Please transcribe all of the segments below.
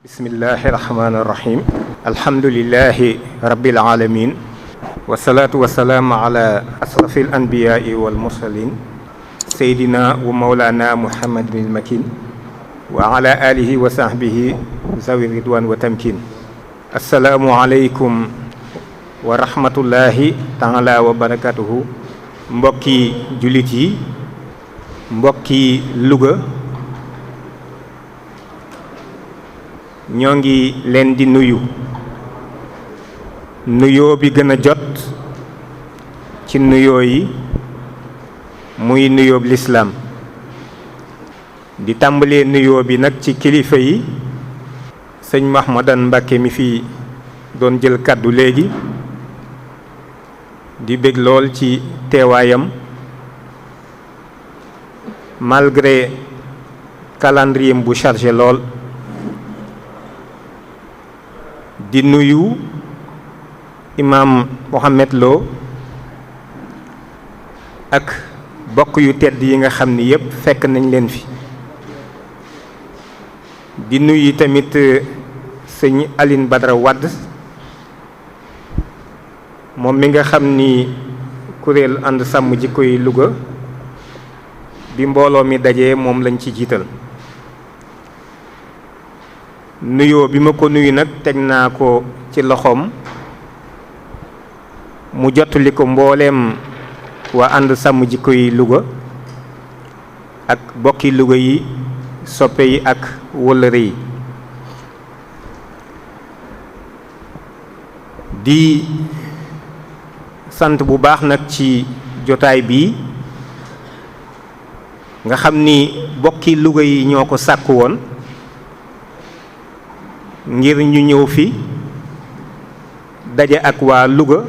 bismillahi rahmaani rahim alhamdulilahi rabbil alamin wasalaatu wasalaamu ala asrafil anbiyaai wal mursalin seydina wa mawlana muhammadin makin wa ala alihi wa sahbihi zawi ridwan wa tamkin assalaamu aleykum wa rahmatullahi taala wa barakatuhu mbokki jullit yi mbokki Louga ñoo ngi leen di nuyu nuyoo bi gën a jot ci nuyoo yi muy nuyoob lislaam di tàmbalee nuyoo bi nag ci kilifa yi sëñ Mahmadan Mbàkke mi fi doon jël kàddu léegi di bég lool ci teewaayam malgré calendrier bu chargé lool di nuyu imam Mohamed Lo ak bokk yu tedd yi nga xam ni yépp fekk nañ leen fi di nuyu tamit sëñ Aline Badara Wade moom mi nga xam ni kuréel ànd sàmm jikko yi Louga bi mbooloo mi dajee moom lañ ci jiital nuyoo bi ma ko nuyu nag teg naa ko ci loxoom mu jottali ko mbooleem waa ànd sàmm jikko yi Louga ak bokki Louga yi soppe yi ak wëllëre yi di sant bu baax nag ci jotaay bii nga xam ni bokki Louga yi ñoo ko sàkku woon ngir ñu ñëw fi daje ak waa Louga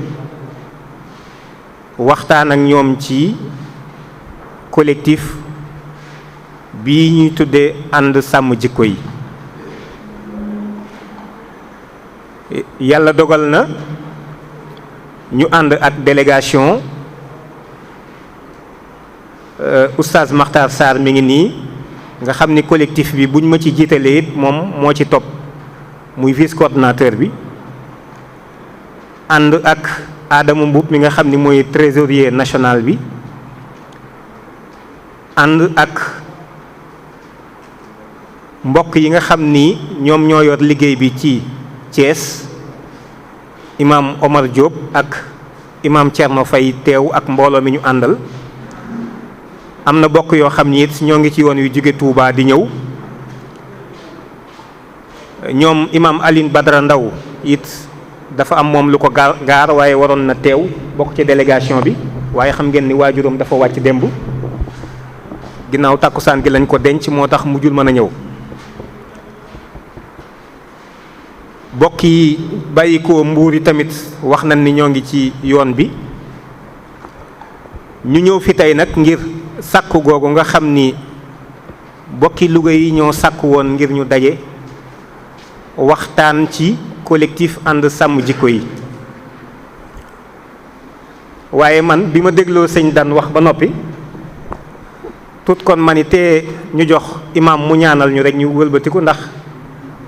waxtaan ak ñoom ci collectif bii ñuy tuddee ànd sàmm jikko yi yàlla dogal na ñu ànd ak délégation oustaz Makhtar Sarr mi ngi nii nga xam ni collectif bi buñ ma ci jiitalee it moom moo ci topp muy vice coordinateur bi ànd ak Adama Mboup mi nga xam ni mooy trésorier national bi ànd ak mbokk yi nga xam ni ñoom ñoo yor liggéey bi ci Thiès imam Omar Diop ak imam Thierno Faye teew ak mbooloo mi ñu àndal am na bokk yoo xam ni it ñoo ngi ci yoon yu jóge Touba di ñëw ñoom imam Aline Badara Ndaw it dafa am moom lu ko gaar waaye waroon na teew bokk ci délégation bi waaye xam ngeen ni waajuram dafa wàcc démb ginnaaw tàkkusaan gi lañ ko denc moo tax mujjul mën a ñëw bokk yi bàyyi ko Mbuur yi tamit wax nañ ni ñoo ngi ci yoon bi ñu ñëw fi tey nag ngir sàkku googu nga xam ni bokki Louga yi ñoo sàkku woon ngir ñu daje waxtaan ci collectif ànd sàmm jikko yi waaye man bi ma dégloo sëñ Dan wax ba noppi tut kon ma ni te ñu jox imam mu ñaanal ñu rek ñu wëlbatiku ndax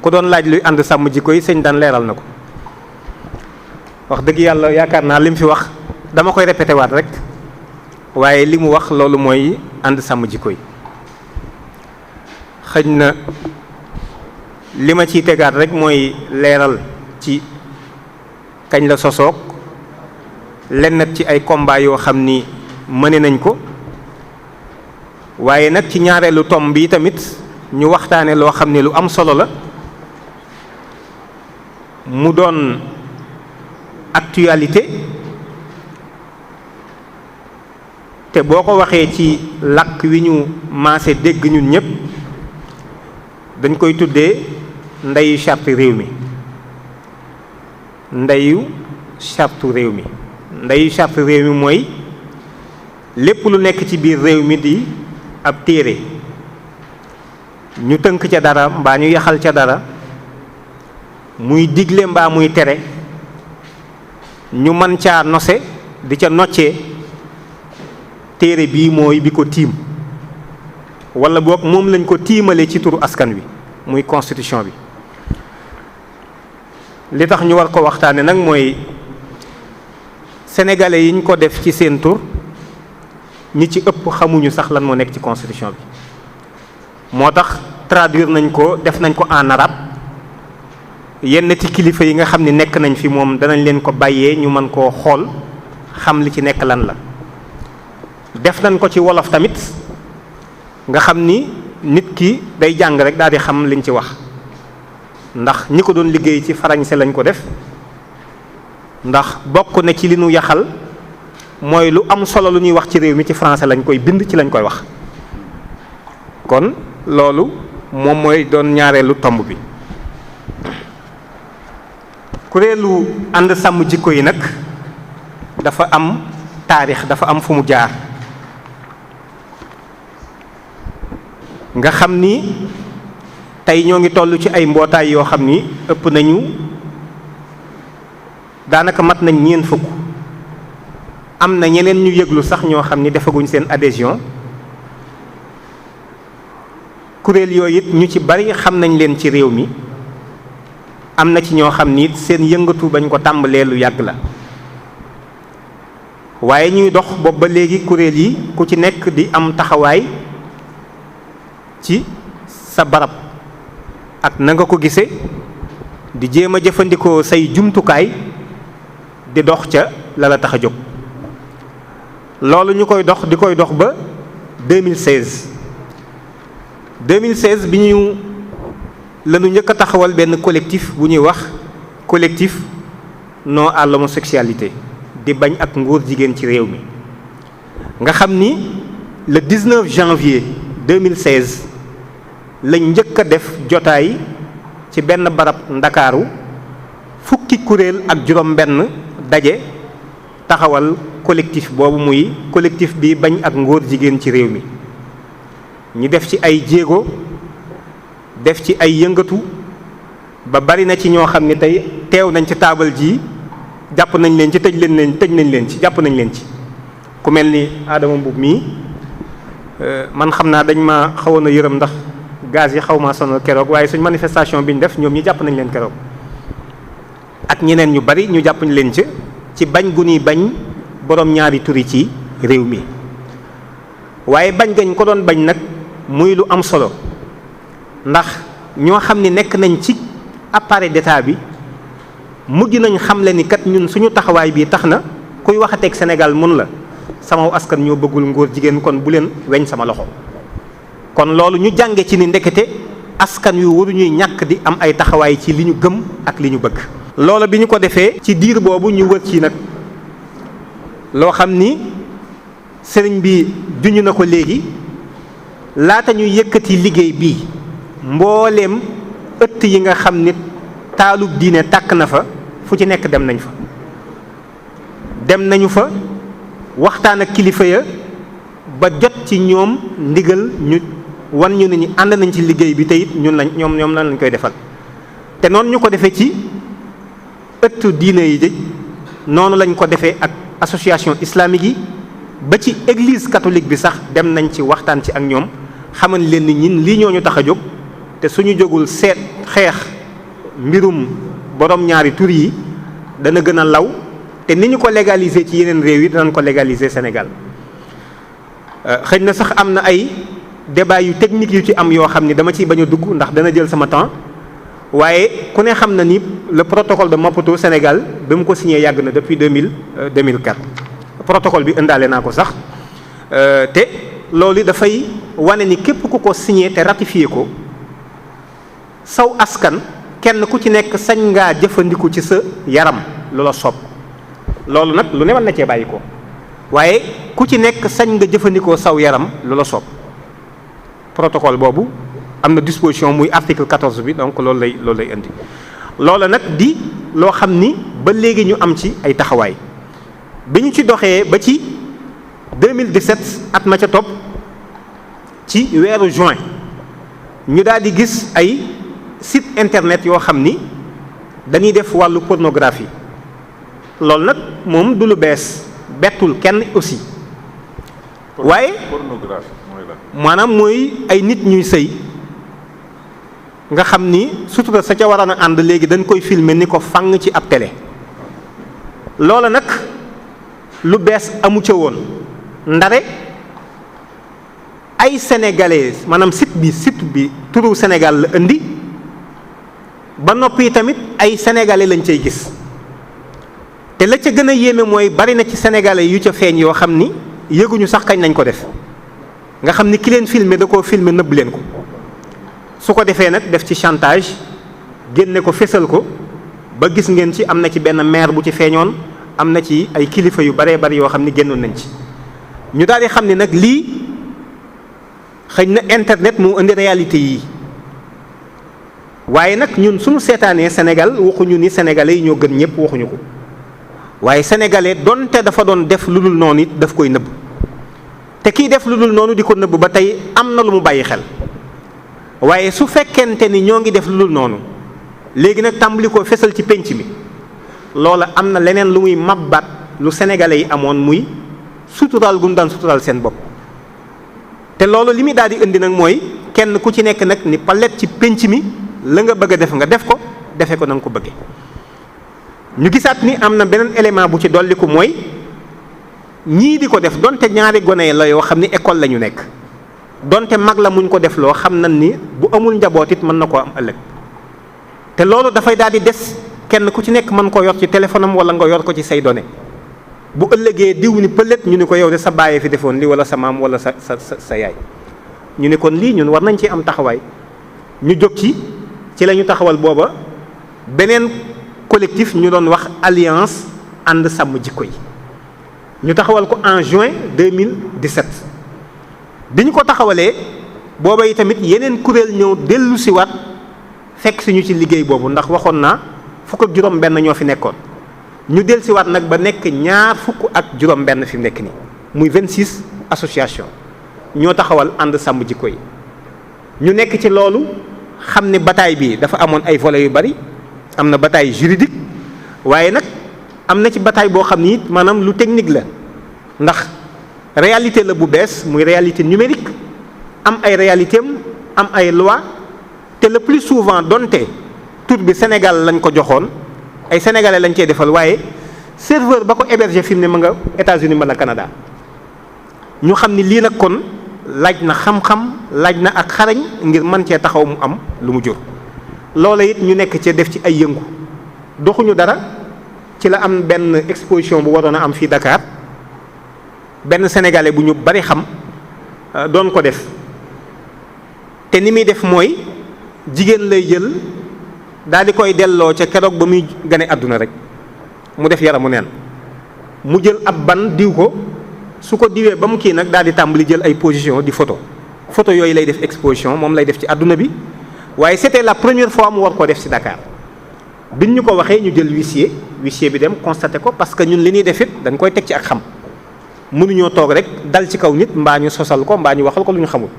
ku doon laaj luy ànd sàmm jikko yi sëñ Dan leeral na ko wax dëgg yàlla yaakaar naa li mu fi wax dama koy répété waat rek waaye li mu wax loolu mooy ànd sàmm jikko yi xëj na li ma ciy tegaat rek mooy leeral ci kañ la sosoog lenn ci ay combat yoo xam ni mëne nañ ko waaye nag ci ñaareelu tom bi tamit ñu waxtaane loo xam ne lu am solo la mu doon actualité te boo ko waxee ci làkk wi ñu maase dégg ñun ñëpp dañ koy tuddee ndeyu charte réew mi ndeyu charte réew mi ndeyu charte réew mi mooy lépp lu nekk ci biir réew mi di ab téere ñu tënk ca dara mbaa ñu yaxal ca dara muy digle mbaa muy tere ñu mën caa nose di ca noccee téere bii mooy bi ko tiim wala boog moom lañ ko tiimale ci turu askan wi muy constitution bi li tax ñu war ko waxtaane nag mooy sénégalais yi ñu ko def ci seen tur ñi ci ëpp xamuñu sax lan moo nekk ci constitution bi moo tax traduire nañ ko def nañ ko en arabe yenn ci kilifa yi nga xam ni nekk nañ fi moom danañ leen ko bàyyee ñu mën koo xool xam li ci nekk lan la def nañ ko ci wolof tamit nga xam ni nit ki day jàng rek daal di xam liñ ci wax ndax ñi ko doon liggéey ci français lañ ko def ndax bokk na ci li nu yaxal mooy lu am solo lu ñuy wax ci réew mi ci français lañ koy bind ci lañ koy wax kon loolu moom mooy doon ñaareelu tomb bi. kuréelu ànd sàmm jikko yi nag dafa am taarix dafa am fu mu jaar nga xam ni tey ñoo ngi toll ci ay mbootaay yoo xam ni ëpp nañu daanaka mat nañ ñeent fukk am na ñeneen ñu yëglu sax ñoo xam ni defaguñ seen adhésion kuréel yooyu it ñu ci bari xam nañ leen ci réew mi am na ci ñoo xam ni seen yëngatu bañ ko tàmbalee lu yàgg la waaye ñuy dox boobu ba léegi kuréel yi ku ci nekk di am taxawaay ci sa barab ak na nga ko gisee di jéem a jëfandikoo say jumtukaay di dox ca la la tax a jóg loolu ñu koy dox di koy dox ba 2016 bi ñu lañu njëkk a taxawal benn collectif bu ñuy wax collectif non à l'homosexualité di bañ ak ngóor jigéen ci réew mi nga xam ni le 19 janvier 2016 lañ njëkk a def jotaay ci benn barab ndakaaru fukki kuréel ak juróom-benn daje taxawal collectif boobu muy collectif bi bañ ak ngóor jigéen ci réew mi ñu def ci ay jéego def ci ay yëngatu ba bari na ci ñoo xam ne tey teew nañ ci taabal ji jàpp nañ leen ci tëj nañ leen ci jàpp nañ leen ci ku mel ni Adama Mbub mii man xam naa dañ ma xawoon a yërëm ndax gaz yi xaw maa sonal keroog waaye suñ manifestation bi ñu def ñoom ñi jàpp nañ leen keroog ak ñeneen ñu bari ñu jàpp leen ci bañ gu ñuy bañ borom ñaari turi ci réew mi waaye bañ gañ ko doon bañ nag muy lu am solo ndax ñoo xam ne nekk nañ ci appareil d'état bi mujj nañ xam le ni kat ñun suñu taxawaay bii tax na kuy waxateeg Sénégal mun la sama askan ñoo bëggul ngóor jigéen kon bu leen weñ sama loxo kon loolu ñu jànge ci ni ndekete askan wi waruñuy ñàkk di am ay taxawaay ci li ñu gëm ak li ñu bëgg. loola bi ñu ko defee ci diir boobu ñu wër ci nag loo xam ni sëriñ bi juñu na ko léegi laata ñuy yëkkati liggéey bii mbooleem ëtt yi nga xam ni taalub diine tàkk na fa fu ci nekk dem nañu fa waxtaan ak kilifa ya ba jot ci ñoom ndigal ñu wan ñu ne ñu ànd nañ ci liggéey bi te it ñoom lañ koy defal te noonu ñu ko defee ci ëttu diine yi noonu lañ ko defee ak association islamique yi ba ci église catholique bi sax dem nañ ci waxtaan ci ak ñoom xamal leen ni ñin lii ñoo ñu tax a jóg te suñu jógul seet xeex mbirum borom ñaari tur yi dana gën a law te ni ñu ko légaliser ci yeneen réew yi danañ ko légaliser Sénégal xëy na sax am na ay débat yu technique yu ci am yoo xam ni dama ciy bañ a dugg ndax dana jël sama temps waaye ku ne xam na ni le protocole de Maputo Sénégal ba mu ko signé yàgg na depuis 2004 protocole bi indaale naa ko sax te loolu dafay wane ni képp ku ko signé te ratifié ko saw askan kenn ku ci nekk sañ ngaa jëfandiku ci sa yaram lu la soob loolu nag lu ne mën na cee bàyyi ko waaye ku ci nekk sañ nga jëfandikoo saw yaram lu la soob protocole boobu am na disposition muy article 14 bi donc loolu lay indi loola nag di loo xam ni ba léegi ñu am ci ay taxawaay bi ñu ci doxee ba ci 2017 at ma ca topp ci weeru juin ñu daal di gis ay site internet yoo xam ni dañuy def wàllu pornographie loolu nag moom du lu bees bettul kenn aussi waaye pornographie mooy lan? maanaam mooy ay nit ñuy sëy nga xam ni sutura sa ca waroon a ànd léegi dañ koy filmer ni ko fang ci ab télé. loola nag lu bees amu ca woon ndare ay sénégalais maanaam site bi turu Sénégal la indi ba noppi tamit ay sénégalais lañ cay gis te la ca gën a yéeme mooy bari na ci sénégalais yu ca feeñ yoo xam ni yëguñu sax kañ lañ ko def nga xam ni ki leen filmer da koo filmer nëbb leen ko su ko defee nag def ci chantage génne ko fésal ko ba gis ngeen ci am na ci benn maire bu ci feeñoon am na ci ay kilifa yu baree bari yoo xam ni génnoon nañ ci ñu daal di xam ni nag lii xëy na internet moo indi réalité yi waaye nag ñun suñu seetaanee Sénégal waxuñu ni sénégalais yi ñoo gën ñëpp waxuñu ko waaye sénégalais donte dafa doon def lu dul noonu it daf koy nëbb te kiy def lu dul noonu di ko nëbb ba tey am na lu mu bàyyi xel waaye su fekkente ni ñoo ngi def lu dul noonu léegi nag tàmbali ko fesal ci pénc mi loola am na leneen lu muy mabbaat lu sénégalais yi amoon muy suturaal gu mu daan suturaal seen bopp te loolu li muy daal di indi nag mooy kenn ku ci nekk nag ni palet ci pénc mi la nga bëgg a def nga def ko defe ko na nga ko bëggee ñu gisaat ni am na beneen élément bu ci dolliku mooy ñii di ko def donte ñaari gone la yoo xam ni école la ñu nekk donte mag la muñ ko def loo xam nañ ni bu amul njaboot it mën na koo am ëllëg te loolu dafay daal di des kenn ku ci nekk mën ko yor ci téléphone am wala nga yor ko ci say données bu ëllëgee diw ni pëlét ñu ni ko yow de sa bàyyee fi defoon li wala sa maam wala sa yaay ñu ni kon lii ñun war nañ ci am taxawaay ñu jóg ci la ñu taxawal booba beneen collectif ñu doon wax alliance ànd sàmm jikko yi ñu taxawal ko en juin 2017 bi ñu ko taxawalee booba yi tamit yeneen kuréel ñëw dellu si waat fekk suñu ci liggéey boobu ndax waxoon naa fukk ak juróom benn ñoo fi nekkoon ñu dellu si waat nag ba nekk ñaar fukk ak juróom benn fi mu nekk nii muy 26 association ñoo taxawal ànd sàmm jikko yi ñu nekk ci loolu xam ne bataille bi dafa amoon ay volets yu bari am na bataille juridique waaye nag am na ci bataille boo xam ni it maanaam lu technique la ndax réalité la bu bees muy réalité numérique am ay réalité am ay loi te le plus souvent donte tur bi Sénégal lañ ko joxoon ay sénégalais lañ cey defal waaye serveur ba ko héberger fi mu ne ma nga États-Unis wala Canada ñu xam ni lii nag kon laaj na xam-xam laaj na ak xarañ ngir mën cee taxaw mu am lu mu jur loola it ñu nekk ci def ci ay yëngu doxuñu dara ci la am benn exposition bu waroon a am fii Dakar benn sénégalais bu ñu bari xam doon ko def te ni muy def mooy jigéen lay jël daal di koy delloo ca keroog ba muy gane àdduna rek mu def yaramu neen mu jël ab ban diw ko su ko diwee ba mu kii nag daal di tàmbali jël ay position di photo yooyu lay def exposition moom lay def ci àdduna bi waaye c'était la première fois mu war koo def ci Dakar biñ ñu ko waxee ñu jël huissier bi dem constaté ko parce que ñun li ñuy def it dañ koy teg ci ak xam mënuñoo toog rek dal ci kaw nit mbaa ñu sosal ko mbaa ñu waxal ko lu ñu xamul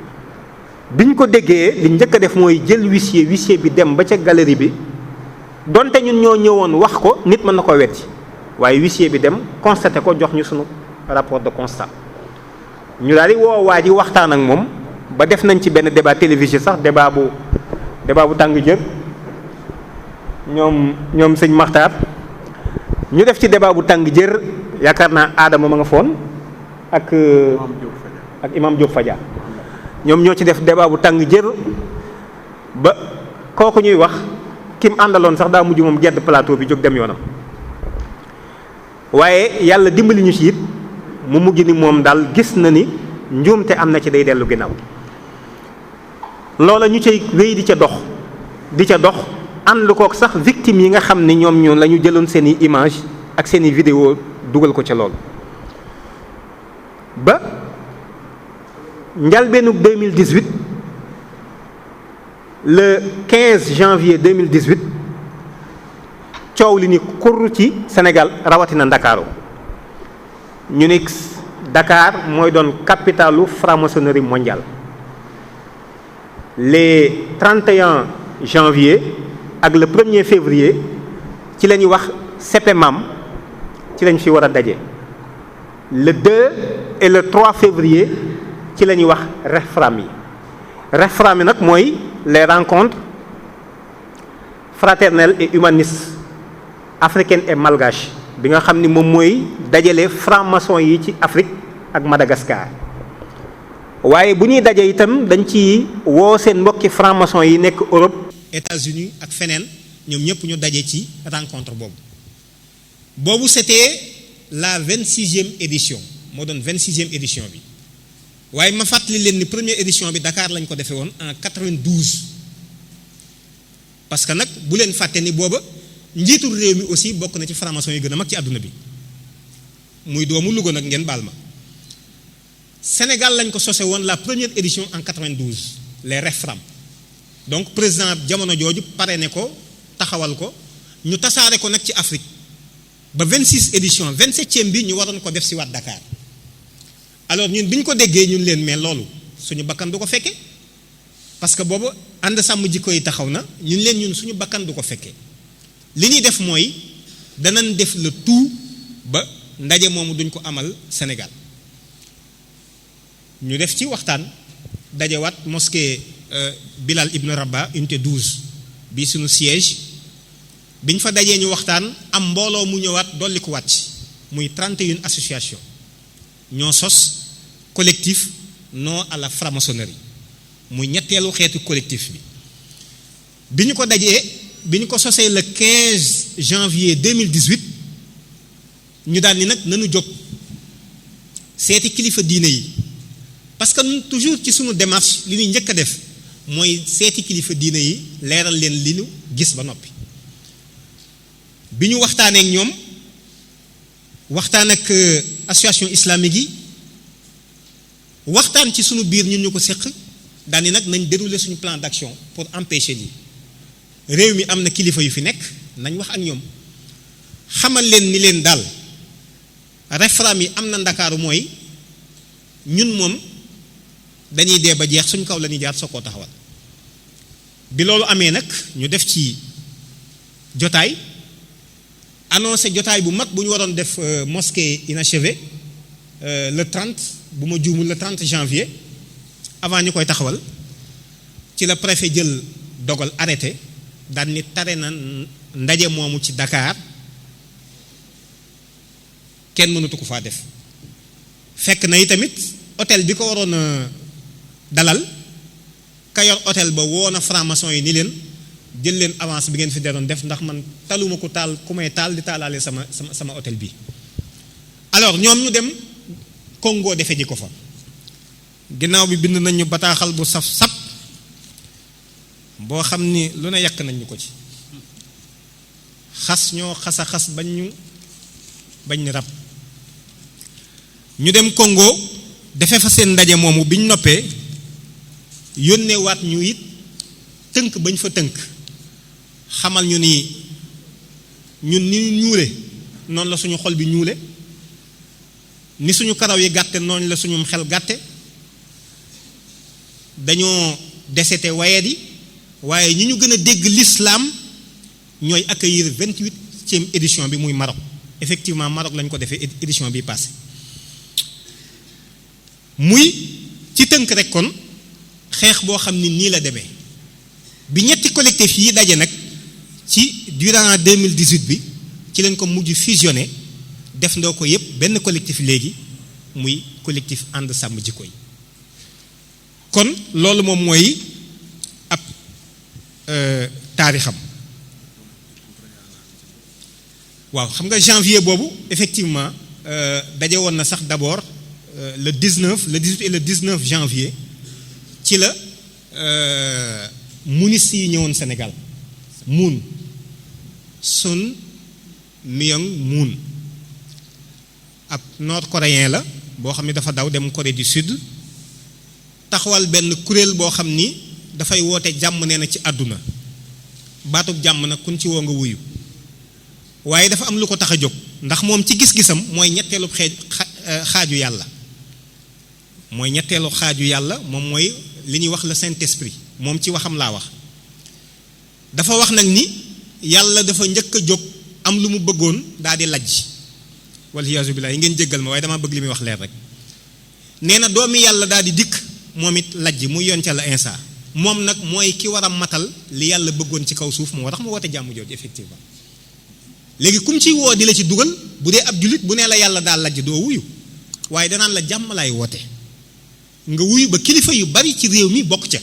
biñ ko déggee li njëkk a def mooy jël huissier bi dem ba ca galerie bi donte ñun ñoo ñëwoon wax ko nit mën na ko weddi waaye huissier bi dem constaté ko jox ñu sunu rapport de constat ñu daal di woo waa ji waxtaan ak moom ba def nañ ci benn débat télévisé sax débat bu tàng jër ñoom sëñ Maxtaar ñu def ci débat bu tàng jër yaakaar naa Adama ma nga foon ak Imam Diop Fadia ñoom ñoo ci def débat bu tàng jër ba kooku ñuy wax kim àndaloon sax daa mujj moom gedd plateau bi jóg dem yoonam waaye yàlla dimbali ñu ci it mu mujj ni moom daal gis na ni njuumte am na ci day dellu ginnaaw loola ñu cay wéy di ca dox ànd kook sax victimes yi nga xam ne ñoom la ñu jëloon seen i image ak seen i vidéo dugal ko ca loolu ba njalbeenu 2018 le 15 janvier 2018 coow li ni kur ci Sénégal rawatina Ndakaaru ñu ne Dakar mooy doon capitalu franc-maçonnerie mondiale les 31 janvier ak le 1er février ci la ñuy wax CPMAM ci lañ fi war a daje le 2 et le 3 février ci la ñuy wax REFRAM yi nag mooy les rencontres fraternelle et humaniste africaine et malgache bi nga xam ni moom mooy dajale franc-maçon yi ci Afrique ak Madagascar. waaye bu ñuy daje itam dañ ci woo seen mbokki franc-maçon yi nekk Europe, États-Unis ak feneen, ñoom ñëpp ñu daje ci rencontre boobu c'était la 26e édition moo doon 26e édition bi. waaye ma fàttali leen ni première édition bi Dakar lañ ko defee woon en 92 parce que nag bu leen fàtte ni booba njiitul réew mi aussi bokk na ci franc-maçon yi gën a mag ci àdduna bi muy doomu Louga nag ngeen baal ma. Sénégal lañ ko sose woon la première édition en 92 les REFRAM. donc président jamono jooju parrainé ko taxawal ko ñu tasaare ko nag ci Afrique ba 26 édition 27e bi ñu waroon ko def si waat Dakar. alors ñun bi ñu ko déggee ñun leen mais loolu suñu bakkan du ko fekke parce que boobu ànd sàmm jikko yi taxaw na ñun leen ñun suñu bakkan du ko fekke li ñuy def mooy danañ def le tout ba ndaje moomu duñ ko amal Sénégal. ñu def ci waxtaan dajewaat mosquée Bilal Ibn Rabah unité 12 bi suñu siège biñ fa dajee ñu waxtaan am mbooloo mu ñëwaat dolli ko wàcc muy 31 association ñoo sos collectif non à la franc-maçonnerie muy ñetteelu xeetu collectif bi ñu ko dajee bi ñu ko sosee le 15 janvier 2018 ñu daal ni nag nañu jóg seeti kilifa diine yi parce que ñun toujours ci sunu démarche li ñuy njëkk a def mooy seeti kilifa diine yi leeral leen li ñu gis ba noppi. bi ñu waxtaanee ak ñoom waxtaan ak association islamique yi waxtaan ci sunu biir ñun ñu ko séq daal ni nag nañ dérouler suñu plan d'action pour empêcher lii réew mi am na kilifa yu fi nekk nañ wax ak ñoom xamal leen ni leen daal REFRAM yi am na Ndakaaru mooy ñun moom dañuy dee ba jeex suñ kaw la ñuy jaar soo koo taxawal. bi loolu amee nag ñu def ci jotaay annoncé jotaay bu mag bu ñu waroon def mosquée inachevée le 30 bu ma juumul le 30 janvier avant ñu koy taxawal ci la préfet jël dogal arrêté daan ni tare na ndaje moomu ci Dakar kenn mënatu ko faa def. fekk na yi tamit hôtel bi ko waroon a dalal ka yor hôtel ba woo na franc-maçon yi ni leen jël leen avance bi ngeen fi doon def ndax man taluma ko taal ku may taal di taalaale sama hôtel bi. alors ñoom ñu dem Congo defe ji ko fa ginnaaw bi bind nañ ñu bataaxal bu saf sap boo xam ni lu ne yàq nañ ñu ko ci xas ñoo xasa xas bañ ni rab. ñu dem Congo defee fa seen ndaje moomu bi ñu noppee yónnee waat ñu it tënk bañ fa tënk xamal ñu ni ñun ni ñu ñuule noonu la suñu xol bi ñuule ni suñu karaw yi gàtte noonu la suñu xel gàtte dañoo desete wayadi waaye ñi ñu gën a dégg l'islam ñooy accueillir 28e édition bi muy Maroc. effectivement Maroc lañ ko defee édition bi passé muy ci tënk rek kon xeex boo xam ni nii la demee bi ñetti collectif yi daje nag ci durant 2018 bi ci leen ko mujj fusionné def ndoo ko yépp benn collectif léegi muy collectif ànd sàmm jikko yi. kon loolu moom mooy ab taarixam. waaw xam nga janvier boobu effectivement daje woon na sax d'abord le 19 le 18 et le 19 janvier ci la munis yi ñëwoon Sénégal Moon Sun Myung Moon ab nord-coréen la boo xam ne dafa daw dem Corée du Sud taxawal benn kuréel boo xam ni dafay woote jàmm nee na ci àdduna baatub jàmm nag kun ci woo nga wuyu waaye dafa am lu ko tax a jóg ndax moom ci gis-gisam mooy ñetteelu xaaju yàlla mooy ñetteelu xaaju yàlla moom mooy li ñuy wax le Saint-Esprit moom ci waxam laa wax dafa wax nag ni yàlla dafa njëkk a jóg am lu mu bëggoon daal di lajj waliyaasu billaah yi ngeen jéggal ma waaye dama bëgg li muy wax leer rek nee na doomi yàlla daal di dikk moom it lajj muy yonte la Insa moom nag mooy ki war a matal li yàlla bëggoon ci kaw suuf moo tax mu woote jàmm jooju effectivement léegi kum ciy woo di la ci dugal bu dee ab jullit bu nee la yàlla daal lajj doo wuyu waaye danaan la jàmm laay woote nga wuyu ba kilifa yu bari ci réew mi bokk ca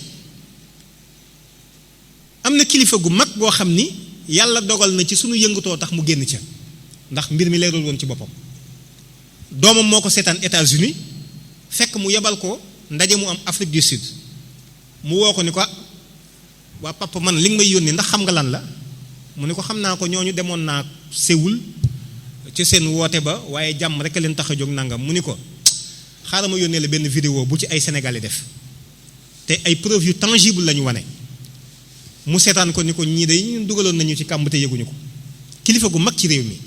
am na kilifa gu mag boo xam ni yàlla dogal na ci sunu yëngatoo tax mu génn ca ndax mbir mi leerul woon ci boppam doomam moo ko seetaan États-Unis fekk mu yebal ko ndaje mu am Afrique du Sud mu woo ko ni ko waa papa man li nga may yónni ndax xam nga lan la mu ne ko xam naa ko ñooñu demoon naa Séoul ci seen woote ba waaye jàmm rek a leen tax a jóg nangam mu ni ko xaaral ma yónnee la benn vidéo bu ci ay Sénégalais def te ay preuves yu tangible la ñu wane mu seetaan ko ni ko ñii de ñun dugaloon nañu ci kàmb te yëguñu ko kilifa gu mag ci réew mi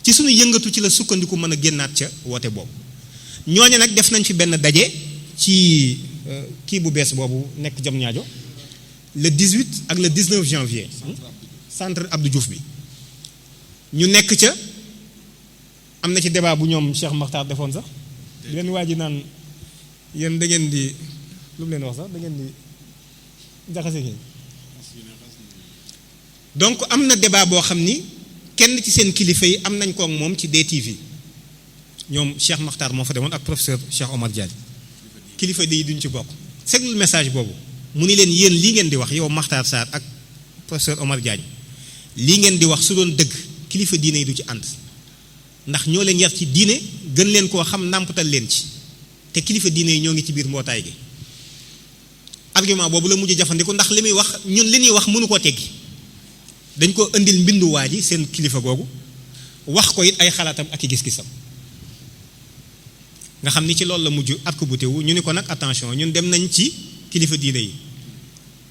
ci suñu yëngatu ci la sukkandiku mën a génnaat ca woote boobu ñooñu nag def nañ fi benn daje ci kii bu bees boobu nekk Diamniadio le 18 ak le 19 janvier centre Abdou Diouf bi ñu nekk ca am na ci débat bu ñoom Cheikh Makhtar defoon sax di leen waa ji naan yéen da ngeen di lu mu leen wax sax da ngeen di jaxase kii donc am na débat boo xam ni kenn ci seen kilifa yi am nañ ko ak moom ci DTV ñoom Cheikh Makhtar moo fa demoon ak professeur Cheikh Omar Diagne kilifa yi duñ ci bokk seglul message boobu mu ni leen yéen lii ngeen di wax yow Makhtar Sarr ak professeur Omar Diagne lii ngeen di wax su doon dëgg kilifa diine yi du ci ànd ndax ñoo leen yar ci diine gën leen koo xam nàmpatal leen ci te kilifa diine yi ñoo ngi ci biir mbootaay gi argument boobu la mujj jafandiku ndax li muy wax ñun li ñuy wax mënu koo teggi dañ ko indil mbindu waa ji seen kilifa googu wax ko it ay xalaatam ak i gis-gisam nga xam ni ci loolu la mujj at ko bu tewu ñu ni ko nag attention ñun dem nañ ci kilifa diine yi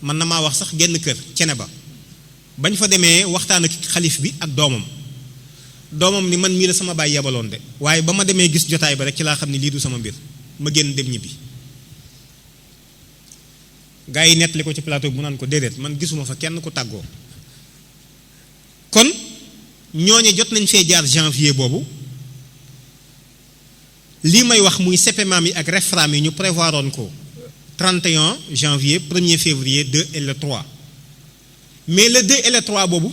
mën na maa wax sax genn kër cene ba bañ fa demee waxtaan ak xalif bi ak doomam ni man mii la sama baay yebaloon de waaye ba ma demee gis jotaay ba rek ci laa xam ni lii du sama mbir ma génn dem ñibbi gaa yi nettali ko ci plateau bi mu naan ko déedéet man gisuma fa kenn ku tàggoo kon ñooñe jot nañ fee jaar janvier boobu lii may wax muy CPMAM yi ak REFRAM yi ñu prévoiroon ko 31 janvier 1er février 2 et le 3 mais le 2 et le 3 boobu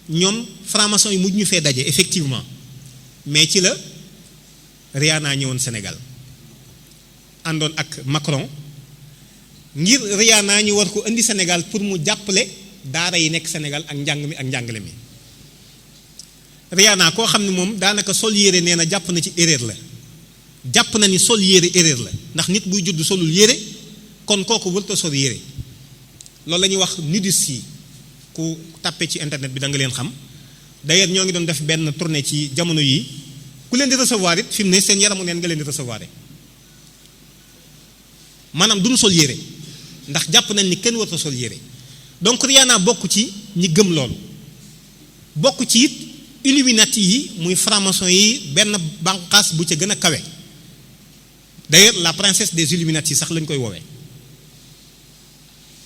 ñoom franc-maçon yi mujj ñu fee daje effectivement mais ci la Rihanna ñëwoon Sénégal àndoon ak Macron ngir Rihanna ñu war ko indi Sénégal pour mu jàppale daara yi nekk Sénégal ak njàng mi ak njàngale mi Rihanna koo xam ne moom daanaka sol yére nee na jàpp na ci erreur la jàpp na ni sol yére erreur la ndax nit buy judd solul yére kon kooku wërta sol yére loolu la ñuy wax nudistes yi ku tàppe ci internet bi da nga leen xam d'ailleurs ñoo ngi doon def benn tournée ci jamono yi ku leen di recevoir it fi mu ne seen yaramu neen nga leen di recevoir maanaam duñu sol yére ndax jàpp nañ ni kenn warta sol yére donc Rihanna bokk ci ñi gëm loolu bokk ci it Illuminati yi muy franc-maçon yi benn banqaas bu ca gën a kawe d'ailleurs la princesse des Illuminati sax lañ koy woowee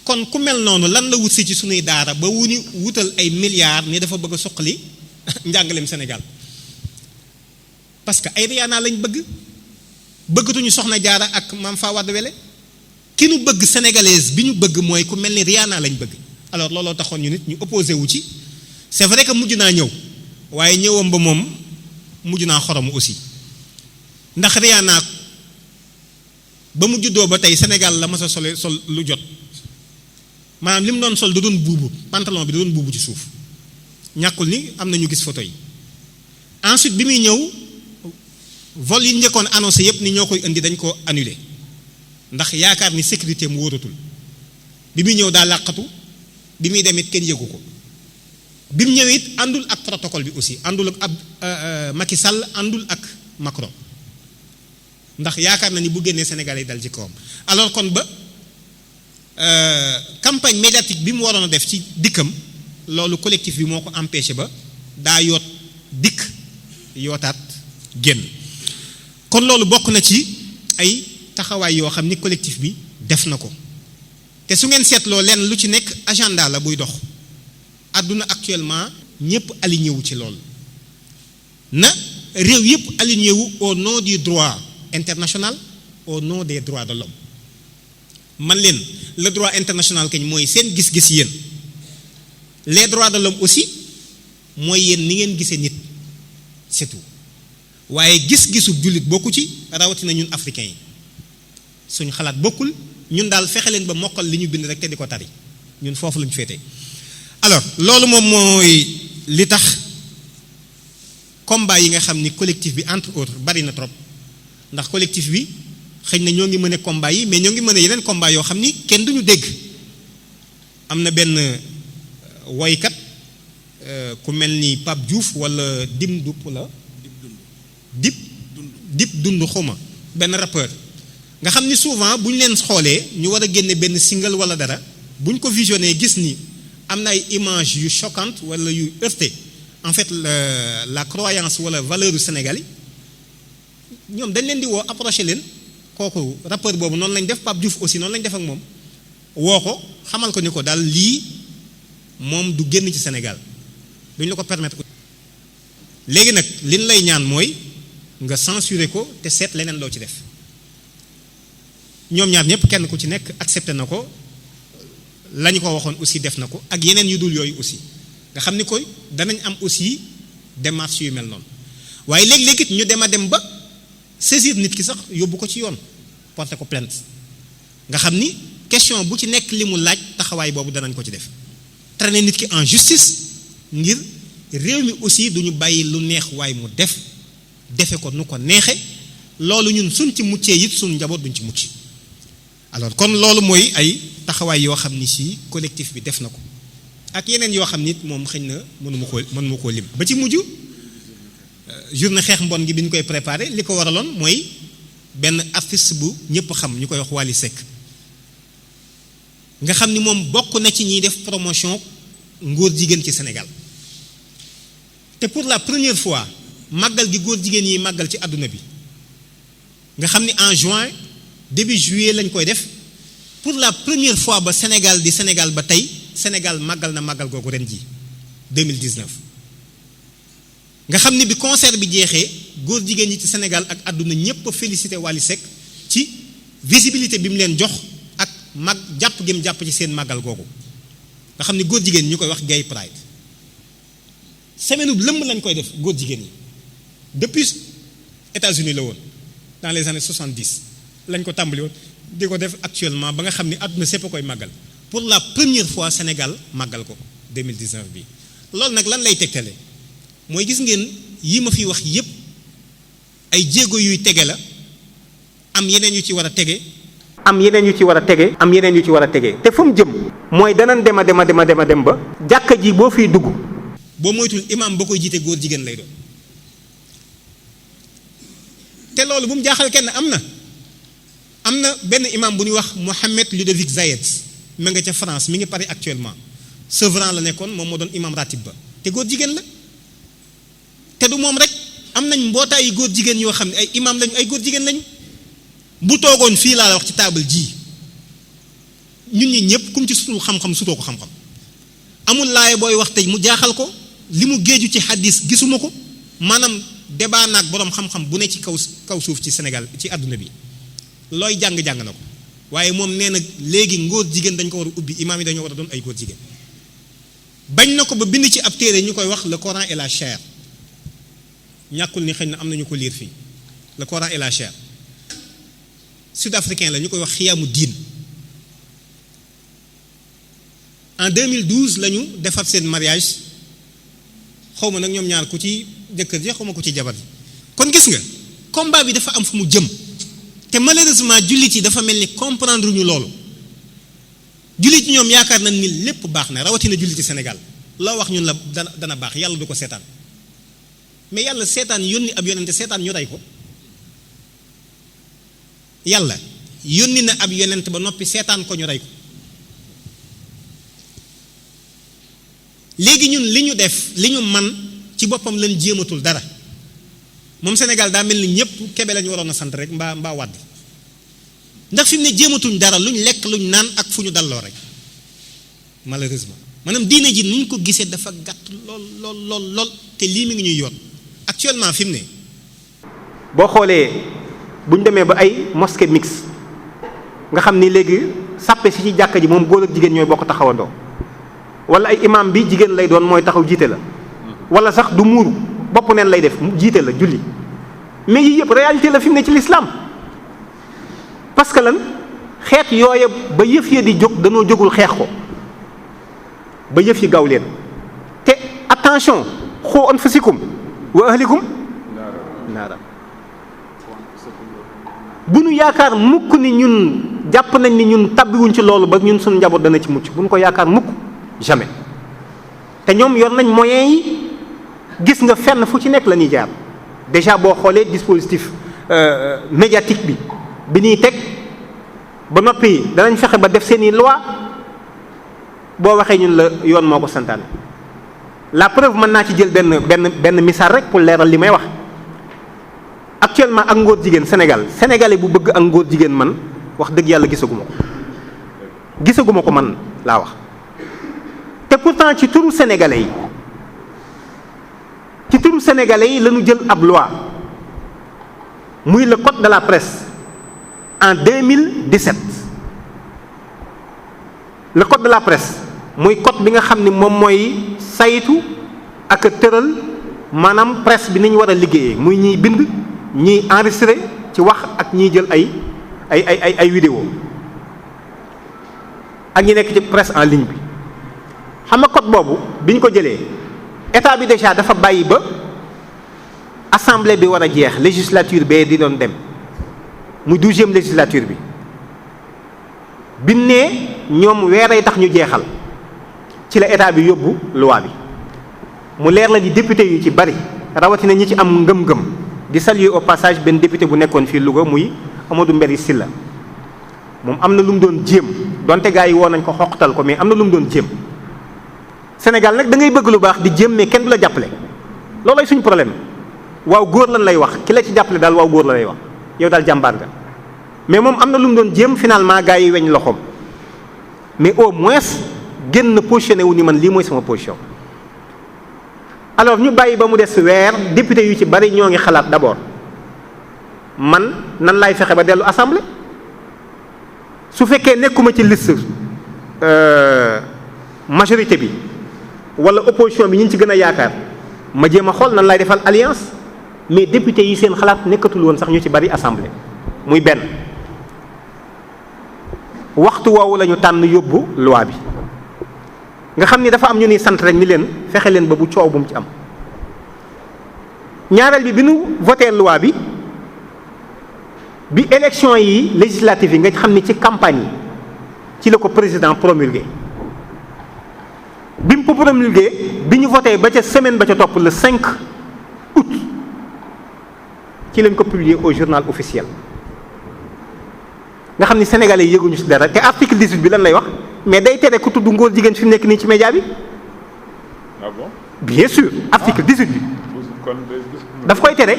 kon ku mel noonu lan la wut si ci sunuy daara ba wutal ay milliards ni dafa bëgg a suqali njàngaleem Sénégal parce que ay Rihanna lañ bëggatuñu Soxna Jaara ak Mame Fawade Wele ki nu bëgg sénégalaise bi ñu bëgg mooy ku mel ni Rihanna lañ bëgg alors looloo taxoon ñu nit ñu opposé wu ci c'est vrai que mujj naa ñëw waaye ñëwam ba moom mujj naa xoromu aussi ndax Rihanna ba mu juddoo ba tey Sénégal la mas a sol lu jot maanaam li mu doon sol da doon buubu pantalon bi da doon buubu ci suuf ñàkkul ni am na ñu gis photo yi ensuite bi muy ñëw vol yi njëkkoon annoncé yépp ni ñoo koy indi dañ ko annulé ndax yaakaar ni sécurité mu wóoratul bi muy ñëw daa làqatu bi muy dem it kenn yëgu ko bi mu ñëwee it àndul ak protocole bi aussi àndul ak Macky Sall àndul ak Macron ndax yaakaar na ni bu génnee Sénégal yi dal ci kawam alors kon ba campagne médiatique bi mu waroon a def ci dikkam loolu collectif bi moo ko empêché ba daa yoot dikk yootaat génn kon loolu bokk na ci ay taxawaay yoo xam ni collectif bi def na ko te su ngeen seetloo leen lu ci nekk agenda la buy dox àdduna actuellement ñëpp aligné wu ci loolu na réew yëpp aligné wu au nom du droit international au nom des droits de l'homme man leen le droit international kañ mooy seen gis-gis yéen les droits de l'homme aussi mooy yéen ni ngeen gisee nit c'est tout waaye gis-gisu jullit bokku ci rawatina ñun africains yi suñu xalaat bokkul ñun daal fexe leen ba mokkal li ñu bind rek te di ko tari ñun foofu lañu féete. alors loolu moom mooy li tax combat yi nga xam ni collectif bi entre autres bari na trop ndax collectif bi xëy na ñoo ngi mën a combat yi mais ñoo ngi mën a yeneen combat yoo xam ni kenn duñu dégg. am na benn woykat ku mel ni Pape Diouf wala Dim Dup la dip dund xuma benn rappeur nga xam ni souvent bu ñu leen xoolee ñu war a génne benn single wala dara bu ñu ko visionné gis ni am na ay image yu choquante wala yu heurté en fait la croyance wala valeur du Sénégal yi ñoom dañ leen di woo approché leen kooku rappeur boobu noonu lañ def Pape Diouf aussi noonu lañ def ak moom woo ko xamal ko ni ko daal lii moom du génn ci Sénégal duñ la ko permettre. léegi nag liñ lay ñaan mooy nga censurer ko te seet leneen loo ci def ñoom ñaar ñëpp kenn ku ci nekk accepté na ko la ñu ko waxoon aussi def na ko ak yeneen yu dul yooyu aussi nga xam ni koy danañ am aussi démarche yu mel noonu waaye léegi-léegi it ñu dem a dem ba saisir nit ki sax yóbbu ko ci yoon porter ko plainte nga xam ni question bu ci nekk li mu laaj taxawaay boobu danañ ko ci def traîner nit ki en justice ngir réew mi aussi duñu bàyyi lu neex waaye mu defe ko nu ko neexe loolu ñun suñ ci muccee it suñ njaboot duñ ci mucc. alors kon loolu mooy ay taxawaay yoo xam ni si collectif bi def na ko ak yeneen yoo xam ni moom xëy na mënuma koo lim ba ci mujj journée xeex mbon gi bi ñu koy préparé li ko waraloon mooy benn artiste bu ñëpp xam ñu koy wax Wally Seck nga xam ni moom bokk na ci ñiy def promotion ngóor jigéen ci Sénégal te pour la première fois màggal gi góor jigéen yi màggal ci àdduna bi nga xam ni en juin début juillet lañ koy def pour la première fois ba Sénégal di Sénégal ba tey Sénégal màggal na màggal googu ren ji 2019 nga xam ni bi concert bi jeexee góor jigéen ñi ci Sénégal ak àdduna ñépp a félicité Wally Seck ci visibilité bi mu leen jox ak jàpp gi mu jàpp ci seen màggal googu nga xam ni góor jigéen ñi ñu koy wax gay pride semaine bu lëmb lañ koy def góor jigéen ñi depuis États-Unis la woon dans les années 70 lañ ko tàmbali woon di ko def actuellement ba nga xam ni àdduna sépp a koy màggal pour la première fois Sénégal màggal ko 2019 bi loolu nag lan lay tegtale mooy gis ngeen yi ma fi wax yépp ay jéego yuy tege la am yeneen yu ci war a tege am yeneen yu ci war a tege am yeneen yu ci war a tege te fu mu jëm mooy danañ dem a dem ba jàkka ji boo fiy dugg boo moytul imam ba koy jiite góor jigéen lay doon te loolu bu mu jaaxal kenn am na benn imam bu ñuy wax Mohamed Ludovic Zayed ma nga ca France mi ngi Paris actuellement Sevran la nekkoon moom moo doon imam ratib ba te góor jigéen la te du moom rek am nañ mbootaay yi góor jigéen yoo xam ne ay imam lañu ay góor jigéen lañu bu toogoon fii laa la wax ci table ji ñun ñi ñëpp kum ci sutul xam-xam sutoo ko xam-xam amul laaye booy wax tey mu jaaxal ko li mu géeju ci xaddis gisuma ko maanaam débat naag boroom xam-xam bu ne ci kaw suuf ci Sénégal ci àdduna bi looy jàng-jàng na ko waaye moom nee na léegi ngóor jigéen dañ ko war a ubbi imaam yi dañoo war a doon ay góor jigéen bañ na ko ba bind ci ab téere ñu koy wax le Coran et la chair ñàkkul ni xëy na am nañu ko liir fii le Coran et la chair sud-africain la ñu koy wax xiyaamu diin en 2012 la ñu defar seen mariage xaw ma nag ñoom ñaar ku ci jëkkër ji xaw ma ku ci jabar ji kon gis nga combat bi dafa am fu mu jëm te malheureusement jullit yi dafa mel ni comprendre ñu loolu jullit yi ñoom yaakaar nañ ni lépp baax na rawatina jullit yi Sénégal loo wax ñun la dana baax yàlla du ko seetaan mais yàlla seetaan yónni ab yonente seetaan ñu rey ko yàlla yónni na ab yonent ba noppi seetaan ko ñu rey ko léegi ñun li ñu def li ñu man ci boppam lañ jéematul dara moom Sénégal daa mel ni ñëpp kebe lañu waroon a sant rek mbaa wàdd ndax fi mu ne jéematuñ dara luñ lekk luñ naan ak fu ñu dalloo rek malheureusement maanaam diine ji nuñ ko gisee dafa gàtt lool te lii mi ngi ñuy yoon actuellement fi mu ne boo xoolee bu ñu demee ba ay mosquée mixte nga xam ni léegi sàppe si ci jàkka ji moom góor ak jigéen ñooy bokk taxawandoo wala ay imam bi jigéen lay doon mooy taxaw jiite la wala sax du muuru bopp neen lay def mu jiite la julli mais yii yëpp réalité la fi mu ne ci l'islam parce que lan xeet yooya ba yëf ya di jóg danoo jógul xeex ko ba yëf yi gaaw leen te attention xoo anfusikum wa ahlikum naara bu nu yaakaar mukk ni ñun jàpp nañ ni ñun tabbiwuñ ci loolu ba ñun suñu njaboot dana ci mucc bu nu ko yaakaar mukk jamais te ñoom yor nañ moyens yi gis nga fenn fu ci nekk la ñuy jaar déjà boo xoolee dispositif médiatique bi ñuy teg ba noppi danañ fexe ba def seeni loi boo waxee ñun la yoon moo ko santaane la preuve mën naa ci jël benn misaal rek pour leeral li may wax actuellement ak ngóor jigéen sénégalais bu bëgg ak ngóor jigéen man wax dëgg yàlla gisaguma ko man laa wax te pourtant ci turu sénégalais yi la ñu jël ab loi muy le code de la presse en 2017 le code de la presse muy code bi nga xam ni moom mooy saytu ak a tëral maanaam presse bi ni ñu war a liggéeyee muy ñiy bind ñiy enregistré ci wax ak ñiy jël ay vidéo ak ñi nekk ci presse en ligne bi xam nga code boobu bi ñu ko jëlee état bi déjà dafa bàyyi ba assemblée bi war a jeex législature bee di doon dem muy 12e législature bi nee ñoom weeray tax ñu jeexal ci la état bi yóbbu loi bi mu leer la ni député yu ci bari rawatina ñi ci am ngëm-ngëm di saluer au passage benn député bu nekkoon fii Louga muy Amadou Mbéri Sylla moom am na lu mu doon jéem donte gars yi woo nañ ko xoqtal ko mais am na lu mu doon jéem Sénégal nag da ngay bëgg lu baax di jéem mais kenn du la jàppale loolooy suñu problème waaw góor lan lay wax ki la ci jàppale daal waaw góor la lay wax yow daal jàmbaar nga mais moom am na lu mu doon jéem finalement gars yi weñ loxoom mais au moins génn na positionné wu ni man lii mooy sama position. alors ñu bàyyi ba mu des weer député yu ci bari ñoo ngi xalaat d'abord man nan laay fexe ba dellu assemblée su fekkee nekkuma ci liste majorité bi wala opposition bi ñu ci gën a yaakaar ma jéem a xool nan laay defal alliance mais député yi seen xalaat nekkatul woon sax ñu ci bari assemblée muy benn waxtu woowu la ñu tànn yóbbu loi bi nga xam ni dafa am ñu ni sant rek ni leen fexe leen ba bu coow bu mu ci am ñaareel bi nu voté loi bi élection yi législative yi nga xam ni ci campagne yi ci la ko président promulgué bi mu ko promulgué bi ñu voté ba ca semaine ba ca topp le 5 août ci lañ ko publier au journal officiel nga xam ni sénégalais yi yëguñu ci dara te article 18 bi lan lay wax mais day tere ku tudd ngóor jigéen fi mu nekk nii ci média bi. Ah bon? Bien sûr article 18 bi daf koy tere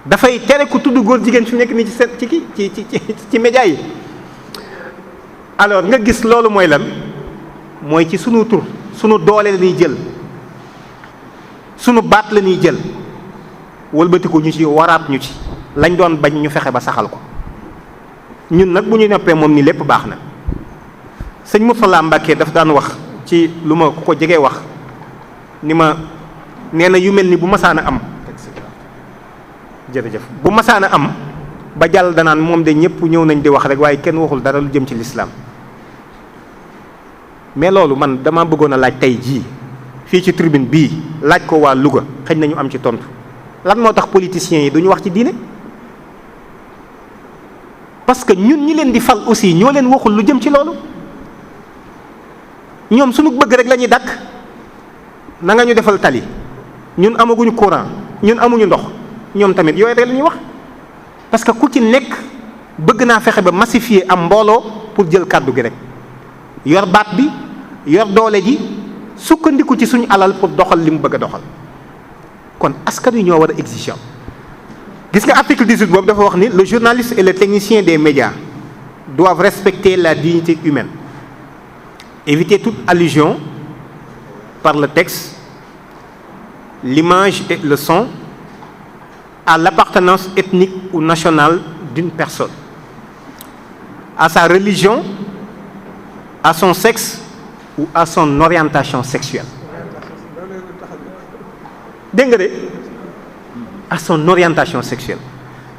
dafay tere ku tudd góor jigéen fi mu nekk nii ci média yi. alors nga gis loolu mooy lan mooy ci sunu tur sunu doole la ñuy jël sunu baat la ñuy jël wëlbatiku ñu ci waraat ñu ci lañ doon bañ ñu fexe ba saxal ko ñun nag bu ñu noppee moom ni lépp baax na. sëñ Mourtala Mbacke daf daan wax ci lu ma ku ko jegee wax ni ma nee na yu mel ni bu masaan a am jërëjëf bu masaan a am ba jàll danaan moom de ñëpp ñëw nañ di wax rek waaye kenn waxul dara lu jëm ci lislaam mais loolu man dama bëggoon a laaj tey jii fii ci tribune bii laaj ko waa Louga xëy nañu am ci tontu lan moo tax politiciens yi duñu wax ci diine parce que ñun ñi leen di fal aussi ñoo leen waxul lu jëm ci loolu ñoom suñu bëgg rek la ñuy dakk na nga ñu defal tali ñun amaguñu courant ñun amuñu ndox ñoom tamit yooyu rek la ñuy wax parce que ku ci nekk bëgg naa fexe ba massifier am mbooloo pour jël kàddu gi rek yor baat bi yor doole ji sukkandiku ci suñu alal pour doxal li mu bëgg a doxal kon askan wi ñoo war a exigeant gis nga article 18 boobu dafa wax ni le journaliste et le technicien des médias doivent respecter la dignité humaine, éviter toute allusion par le texte, l'image et le son à l'appartenance ethnique ou nationale d'une personne, à sa religion, à son sexe ou à son orientation sexuelle. dégg nga de à son orientation sexuelle.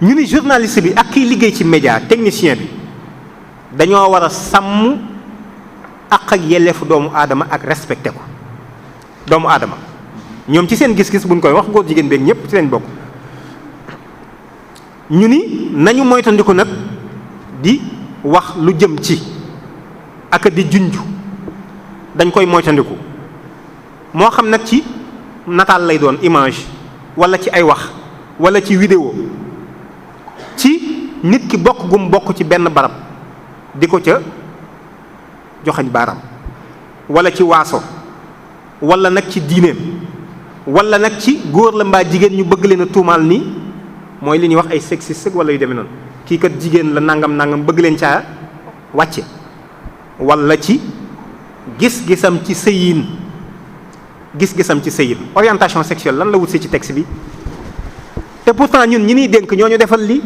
ñu ni journaliste bi ak kiy liggéey ci média technicien bi dañoo war a sàmm ak yelleefu doomu aadama ak respecté ko doomu aadama ñoom ci seen gis-gis buñ koy wax góor jigéen beeg ñëpp ci lañ bokk. ñu ni nañu moytandiku nag di wax lu jëm ci ak di junj dañ koy moytandiku moo xam nag ci nataal lay doon image wala ci ay wax wala ci vidéo ci nit ki bokk gum bokk ci benn barab di ko ca joxañ baaraam wala ci waaso wala nag ci diineem wala nag ci góor la mbaa jigéen ñu bëgg leen a tuumaal nii mooy li ñuy wax ay sexiste wala yu demee noonu kii kat jigéen la nangam bëgg leen caa wàcce wala ci gis-gisam ci sëyin orientation sexuelle lan la wut si ci texte bi te pourtant ñun ñi niy dénk ñoo ñu defal lii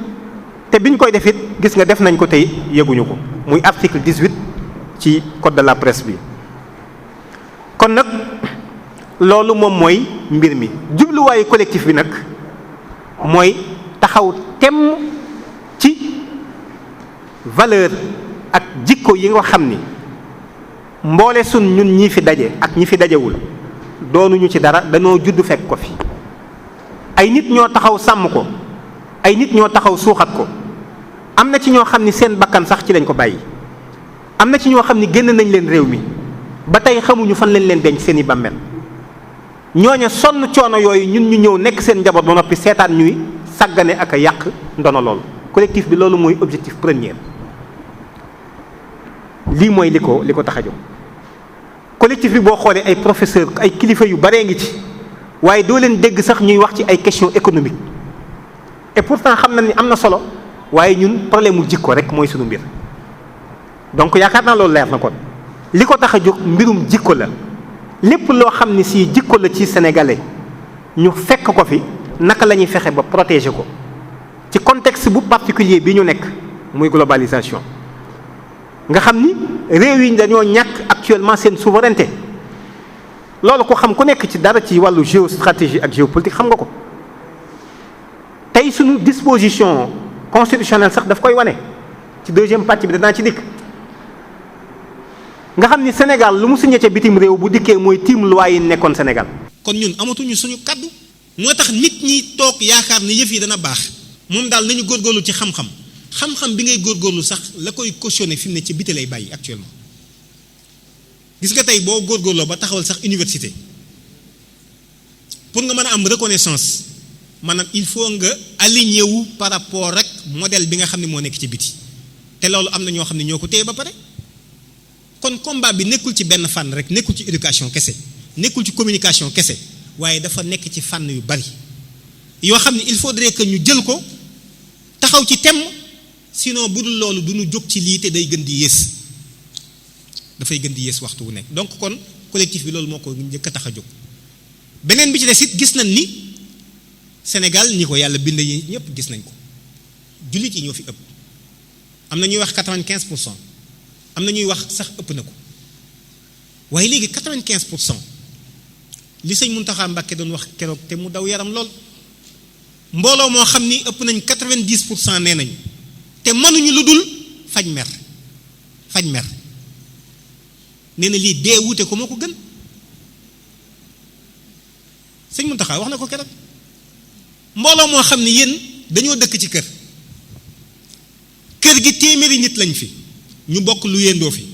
te biñ koy def it gis nga def nañ ko tey yëguñu ko muy article 18 ci code de la presse bi. kon nag loolu moom mooy mbir mi jubluwaayu collectif bi nag mooy taxaw temm ci valeur ak jikko yi nga xam ni mboole sun ñun ñi fi daje ak ñi fi dajewul doonuñu ci dara dañoo judd fekk ko fi ay nit ñoo taxaw sàmm ko ay nit ñoo taxaw suuxat ko am na ci ñoo xam ni seen bakkan sax ci lañ ko bàyyi am na ci ñoo xam ni génn nañ leen réew mi ba tey xamuñu fan lañ leen denc seen i bàmmeel ñooña sonn coono yooyu ñun ñu ñëw nekk seen njaboot ba noppi seetaan ñuy sàggane ak a yàq ndono loolu collectif bi loolu mooy objectif premier lii mooy li ko tax a jóg collectif bi boo xoolee ay professeur ay kilifa yu baree ngi ci waaye doo leen dégg sax ñuy wax ci ay questions économiques et pourtant xam na ni am na solo waaye ñun problème mu jikko rek mooy sunu mbir donc yaakaar naa loolu leer na kon li ko tax a jóg mbirum jikko la lépp loo xam ni si jikko la ci sénégalais ñu fekk ko fi naka la ñuy fexe ba protéger ko ci contexte bu particulier bi ñu nekk muy globalisation nga xam ni réew yi dañoo ñàkk actuellement seen souveraineté loolu ko xam ku nekk ci dara ci wàllu géostratégie ak géopolitique xam nga ko tey suñu disposition constitutionnelle sax daf koy wane ci deuxième partie bi danaa ci dikk nga xam ni Sénégal lu mu signé ca bitim réew bu dikkee mooy tiim loi yi nekkoon Sénégal. kon ñun amatuñu suñu kaddu moo tax nit ñi toog yaakaar ne yëf yi dana baax moom daal nañu góorgóorlu ci xam-xam bi ngay góorgóorlu sax la koy cautionné fi mu ne ci biti lay bàyyi actuellement gis nga tey boo góorgóorloo ba taxawal sax université pour nga mën a am reconnaissance maanaam il faut nga aligné wu par rapport ak modèle bi nga xam ne moo nekk ci biti te loolu am na ñoo xam ne ñoo ko téye ba pare kon combat bi nekkul ci benn fànn rek nekkul ci éducation kese nekkul ci communication kese waaye dafa nekk ci fànn yu bari yoo xam ne il faudrait que ñu jël ko taxaw ci temm sinon bu dul loolu du ñu jóg ci lii te day gën di yées dafay gën di yées waxtu wu nekk donc kon collectif bi loolu moo ko njëkk a tax a jóg beneen bi ci des it gis nañ ni Sénégal ñi ko yàlla bind yi ñëpp gis nañ ko jullit yi ñoo fi ëpp am na ñuy wax 95%. am na ñuy wax sax ëpp na ko waaye léegi 95% li sëñ Mountakha Mbacké doon wax keroog te mu daw yaram lool mbooloo moo xam ni ëpp nañ 90% nee nañu te mënuñu lu dul faj mer nee na lii dee wuute ko moo ko gën sëñ Mountakha wax na ko keroog mbooloo moo xam ni yéen dañoo dëkk ci kër gi téeméeri nit lañ fi. ñu bokk lu yendoo fi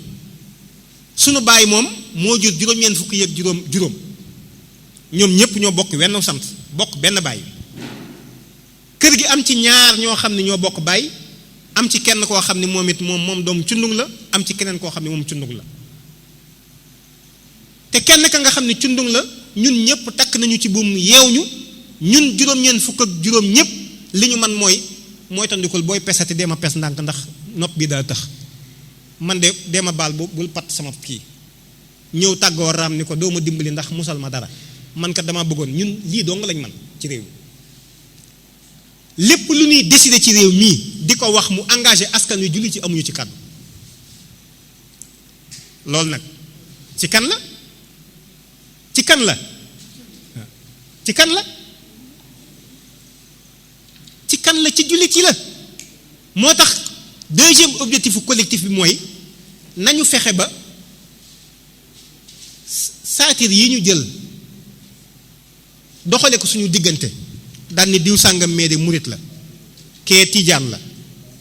sunu baay moom moo jur juróom-ñeent fukki yeeg juróom ñoom ñëpp ñoo bokk wenn sant bokk benn baay kër gi am ci ñaar ñoo xam ne ñoo bokk baay am ci kenn koo xam ne moom it moom doomu cundung la am ci keneen koo xam ne moom cundung la te kenn ka nga xam ne cundung la ñun ñëpp takk nañu ci buum yeew ñu ñun juróom-ñeent fukk ak juróom ñëpp li ñu man mooy tandikul booy pesati dee ma pes ndànk ndax nopp bi daal tax man de deema baal bul pat sama kii ñëw tàggoo raam ni ko doo ma dimbali ndax musal ma dara man kat dama bëggoon ñun lii doo nga lañ man ci réew mi lépp lu ñuy décider ci réew mii di ko wax mu engagé askan wi julli ci amuñu ci kàddu loolu nag ci kan la ci kan la ci kan la ci kan la ci jullit yi la. moo tax deuxième objectif collectif bi mooy nañu fexe ba saatir yi ñu jël doxale ko suñu diggante daan ni diw sàngam mee de murit la kee tijaan la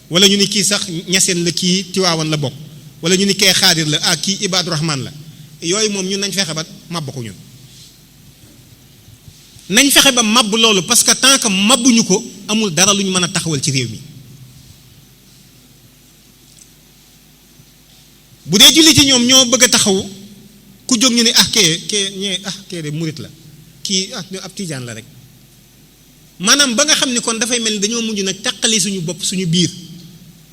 wala ñu ni kii sax ñaseen la kii tiwaawan la bokk wala ñu ni kee xaadir la ah kii ibaadu rahmaan la yooyu moom ñun nañ fexe ba màbb ko ñun nañ fexe ba màbb loolu parce que tant que màbbuñu ko amul dara lu ñu mën a taxawal ci réew mi. bu dee jullit yi ñoom ñoo bëgg a taxawu ku jóg ñu ne ah kee de murit la kii ab tijaan la rek maanaam ba nga xam ne kon dafay mel ni dañoo mujj nag taqali suñu bopp suñu biir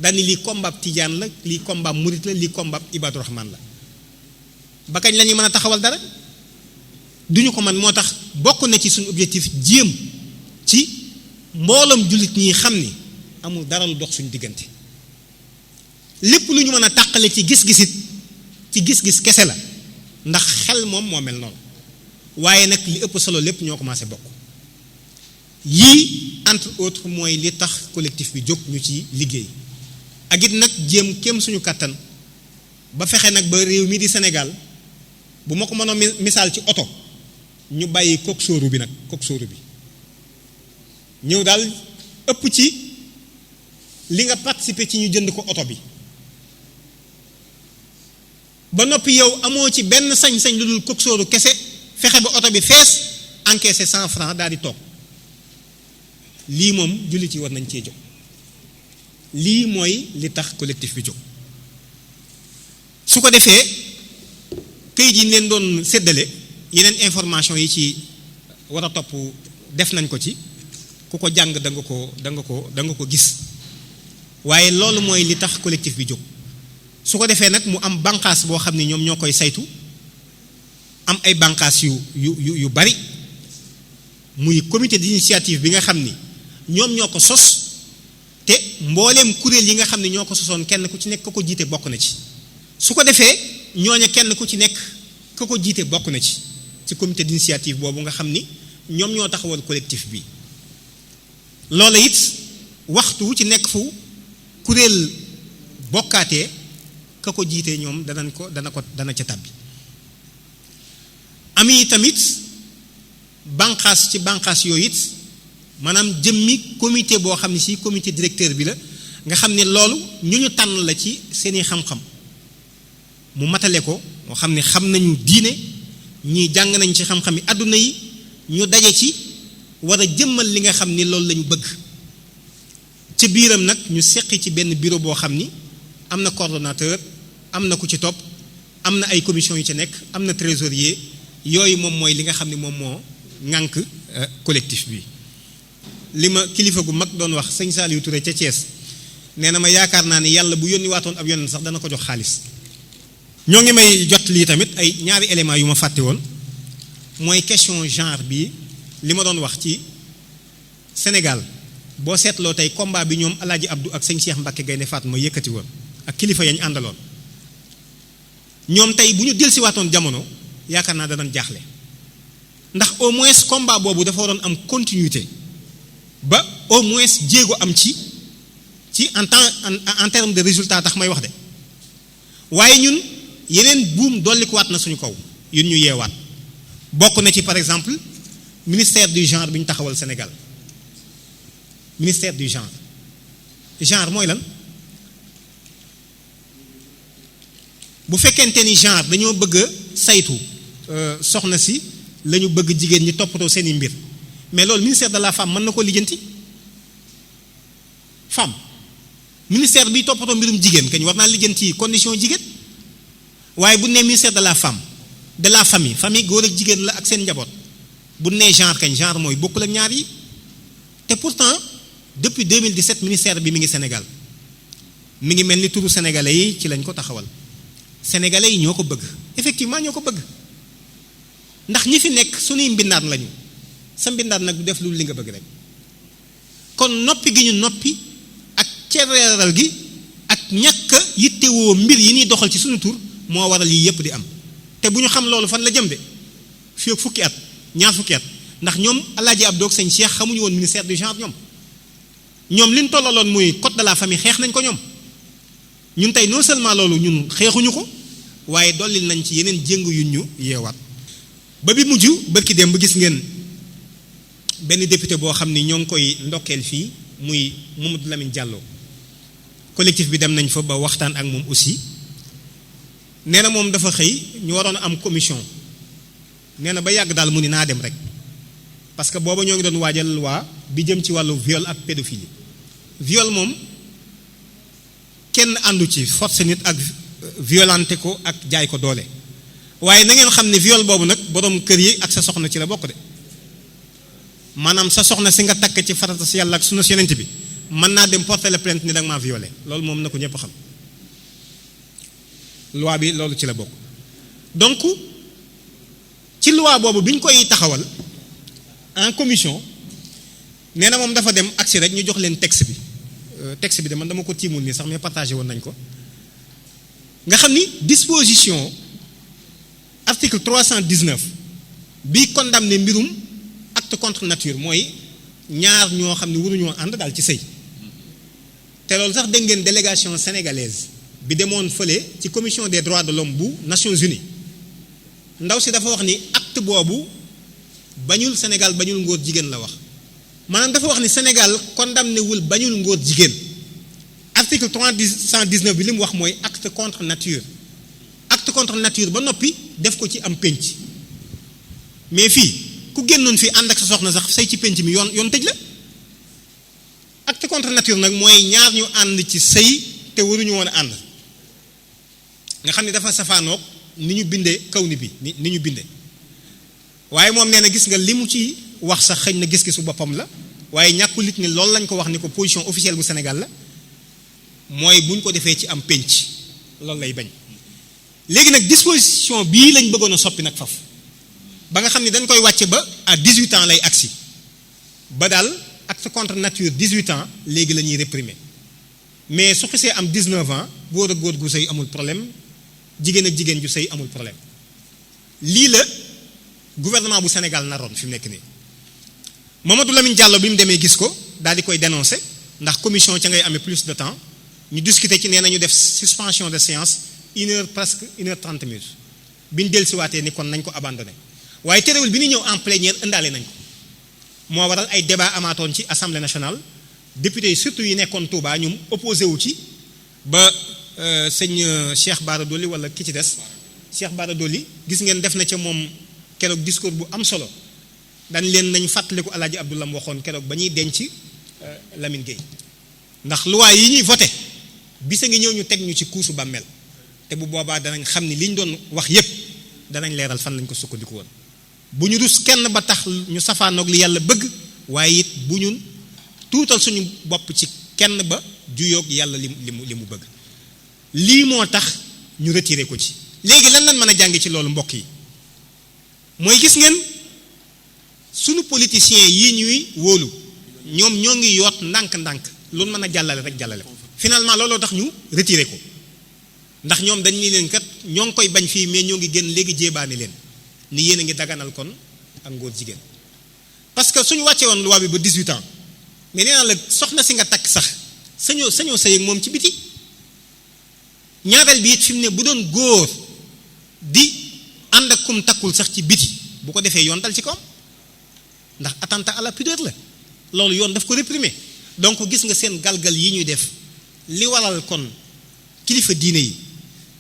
daal ni lii combat tijaan la lii combat murit la lii combat ibaadu rahmaan la ba kañ la ñuy mën a taxawal dara duñu ko man moo tax bokk na ci suñu objectif jéem ci mboolam jullit ñi xam ni amul dara lu dox suñu diggante lépp lu ñu mën a tàqale ci gis-gisit ci gis-gis kese la ndax xel moom moo mel noonu waaye nag li ëpp solo lépp ñoo commencé bokk yii entre autres mooy li tax collectif bi jóg ñu ci liggéey ak it nag jéem kéem suñu kàttan ba fexe nag ba réew mi di Sénégal bu ma ko mënoon misaal ci oto ñu bàyyi coq sóoru bi nag coq sóoru bi ñëw daal ëpp ci li nga participer ci ñu jënd ko oto bi ba noppi yow amoo ci benn sañ-sañ lu dul coq sóoru kese fexe ba oto bi fees encaissé 100 francs daal di toog lii moom jullit yi war nañ cee jóg lii mooy li tax collectif bi jóg su ko defee këyit yi leen doon séddale yeneen information yi ci war a topp def nañ ko ci ku ko jàng da nga ko gis waaye loolu mooy li tax collectif bi jóg su ko defee nag mu am bànqaas boo xam ne ñoom ñoo koy saytu am ay bànqaas yu bari muy comité d'initiative bi nga xam ni ñoom ñoo ko sos te mbooleem kuréel yi nga xam ne ñoo ko sosoon kenn ku ci nekk ka ko jiite bokk na ci su ko defee ñooña kenn ku ci nekk ka ko jiite bokk na ci comité d'initiative boobu nga xam ni ñoom ñoo taxawal collectif bi loola it waxtu ci nekk fu kuréel bokkaatee ka ko jiite ñoom dana ca tàbbi ami tamit banqaas ci banqaas yooyu it maanaam jëmmi comité boo xam ne si comité directeur bi la nga xam ne loolu ñu tànn la ci seeni xam-xam mu matale ko moo xam ne xam nañu diine ñii jàng nañ ci xam-xam yi àdduna yi ñu daje ci war a jëmmal li nga xam ni loolu lañu bëgg ci biiram nag ñu seqi ci benn bureau boo xam ni am na coordonnateur am na ku ci topp am na ay commission yu ci nekk am na trésorier yooyu moom mooy li nga xam ni moom moo ŋànk collectif bi li ma kilifa gu mag doon wax sëñ Saliou Touré ca Thiès nee na ma yaakaar naa ni yàlla bu yónni waatoon ab yónni sax dana ko jox xaalis ñoo ngi may jot lii tamit ay ñaari éléments yu ma fàtte woon mooy question genre bi li ma doon wax ci Sénégal boo seetloo tey combat bi ñoom Alaaji Abdou ak sëñ Cheikh Mbacke Gaynde Fatma yëkkati woon ak kilifa yañ àndaloon ñoom tey bu ñu dellusi waatoon jamono yaakaar naa danañ jaaxle ndax au moins combat boobu dafa waroon am continuité ba au moins jéego am ci en terme de résultat tax may wax de waaye ñun yeneen buum dollikuwaat na suñu kaw yun ñu yeewaat bokk na ci par exemple ministère du genre bi ñu taxawal Sénégal ministère du genre mooy lan bu fekkente ni genre dañoo bëgg a saytu soxna si la ñu bëgg jigéen ñi toppatoo seeni mbir mais loolu ministère de la femme mën na ko lijjanti femme ministère bi toppatoo mbirum jigéen kañ war naa lijjanti condition jigéen waaye bu nee ministère de la femme de la famille góor ak jigéen la ak seen njaboot bu nee genre kañ genre mooy bokkul ak ñaar yi te pourtant depuis 2017 ministère bi mi ngi Sénégal mi ngi mel ni turu sénégalais yi ci lañ ko taxawal sénégalais yi ñoo ko bëgg effectivement ñoo ko bëgg ndax ñi fi nekk suñuy mbindaan lañu sa mbindaan nag du def lu li nga bëgg rek kon noppi gi ñu noppi ak cereeral gi ak ñàkk yittewoo mbir yi ñuy doxal ci suñu tur moo waral yii yëpp di am te bu ñu xam loolu fan la jëm de fii ak fukki at ñaar fukki at ndax ñoom Alaaji Abdou ak sëñ Cheikh xamuñu woon ministère du genre ñoom li ñu tollaloon muy code de la famille xeex nañ ko ñoom ñun tey non seulement loolu ñun xeexuñu ko waaye dollil nañ ci yeneen jéngu yu ñu yeewaat ba bi mujj bërki dem ba gis ngeen benn député boo xam ni ñoo ngi koy ndokkeel fii muy Mamadou Lamine Diallo collectif bi dem nañ fa ba waxtaan ak moom aussi nee na moom dafa xëy ñu waroon a am commission nee na ba yàgg daal mu ni naa dem rek parce que booba ñoo ngi doon waajal loi bi jëm ci wàllu viol ak pédophilie viol moom kenn àndu ci force nit ak violenté ko ak jaay ko doole waaye na ngeen xam ne viol boobu nag borom kër yi ak sa soxna ci la bokk de maanaam sa soxna si nga takk ci farata si yàlla ak sunu yonent bi mën naa dem porter la plainte ni da nga maa violé loolu moom na ko ñëpp xam loi bi loolu ci la bokk donc ci loi boobu bi ñu koy taxawal en commission nee na moom dafa dem agsi rek ñu jox leen texte bi de man dama ko tiimul nii sax mais partagé woon nañ ko nga xam ni disposition article 319 bi condamné mbirum acte contre nature mooy ñaar ñoo xam ne waruñoo ànd daal ci sëy te loolu sax dégg ngeen délégation sénégalaise bi demoon fële ci commission des droits de l'homme bu Nations Unies ndaw si dafa wax ni acte boobu bañul Sénégal bañul ngóor jigéen la wax maanaam dafa wax ni Sénégal condamné wul bañul ngóor jigéen article 319 bi li mu wax mooy acte contre nature ba noppi def ko ci am pénc mais fii ku génnoon fii ànd ak sa soxna sax say ci pénc mi yoon tëj la acte contre nature nag mooy ñaar ñu ànd ci sëy te waruñu woon a ànd nga xam ne dafa safaanoog ni ñu bindee kaw ni bi ni ñu bindee waaye moom nee na gis nga li mu ci wax sax xëñ na gis-gisu boppam la waaye ñàkkul it ni loolu lañ ko wax ni ko position officielle bu Sénégal la mooy buñ ko defee ci am pénc loolu lay bañ léegi nag disposition bii lañ bëggoon a soppi nag faf ba nga xam ne dañ koy wàcce ba à 18 ans lay agsi ba daal acte contre nature 18 ans léegi la ñuy réprimer mais su xisee am 19 ans góor ak góor gu sëy amul problème jigéen ak jigéen ju sëy amul problème lii la gouvernement bu Sénégal naroon fi mu nekk nii Mamadou Lamine Diallo bi mu demee gis ko daal di koy dénoncer ndax commission ca ngay amee plus de temps ñu discuter ci nee nañu def suspension de séance presque 1h30 minutes bi ñu dellusiwaatee ni kon nañ ko abandonné waaye terewul bi ñu ñëw en plénière indaale nañ ko moo waral ay débat amaatoon ci assemblée nationale député yi surtout yi nekkoon Touba ñum opposé wu ci ba sëñ Cheikh Bara Dolly wala ki ci des Cheikh Bara Dolly gis ngeen def na ca moom keroog discours bu am solo dañ leen nañ fàttaliku Alaaji Abdoulaye mu waxoon keroog ba ñuy denc Lamine Gueye ndax loi yi ñuy voté bisa ngi ñëw ñu teg ñu ci kuusu bàmmeel te bu boobaa danañ xam ni li ñu doon wax yépp danañ leeral fan lañ ko sukkandiku woon bu ñu rus kenn ba tax ñu safaanoog li yàlla bëgg waaye it bu ñu tuutal suñu bopp ci kenn ba juyoog yàlla li mu bëgg lii moo tax ñu retiré ko ci léegi lan lañ mën a jànge ci loolu mbokk yi mooy gis ngeen suñu politiciens yi ñuy wóolu ñoom ñoo ngi yoot ndànk-ndànk loolu mën a jàllale rek jàllale ko finalement looloo tax ñu retiré ko ndax ñoom dañ ni leen kat ñoo ngi koy bañ fii mais ñoo ngi génn léegi jéebaane leen ni yéen a ngi daganal kon ak ngóor jigéen parce que suñu wàccee woon loi bi ba 18 ans mais nee naa la soxna si nga takk sax sañoo sëy ak moom ci biti ñaareel bi it fi mu ne bu doon góor di ànd ak kum takkul sax ci biti bu ko defee yoon dal ci kawam ndax attentat à la pudeur la loolu yoon daf ko réprimer donc gis nga seen galgal yi ñuy def li waral kon kilifa diine yi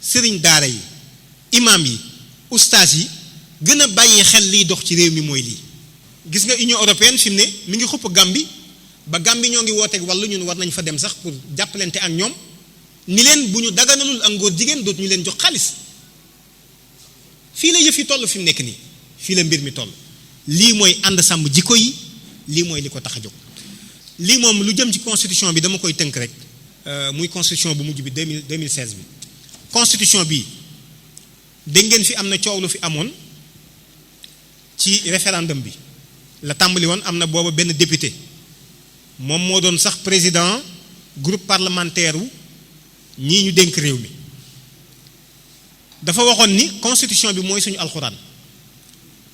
sëriñ daara yi imam yi ustaas yi gën a bàyyi xel liy dox ci réew mi mooy lii gis nga Union européenne fi mu ne mi ngi xupp Gambie ba Gambie ñoo ngi wooteeg wàllu ñun war nañ fa dem sax pour jàppalante ak ñoom ni leen bu ñu daganalul ak ngóor jigéen dootu ñu leen jox xaalis fii la yëf yi toll fi mu nekk nii fii la mbir mi toll lii mooy ànd sàmm jikko yi lii mooy li ko tax a jóg lii moom lu jëm ci constitution bi dama koy tënk rek muy constitution bu mujj bi 2016 bi constitution bi dégg ngeen fi am na coow lu fi amoon ci référendum bi la tàmbali woon am na booba benn député moom moo doon sax président groupe parlementaire wu ñii ñu dénk réew mi dafa waxoon ni constitution bi mooy suñu alxuraan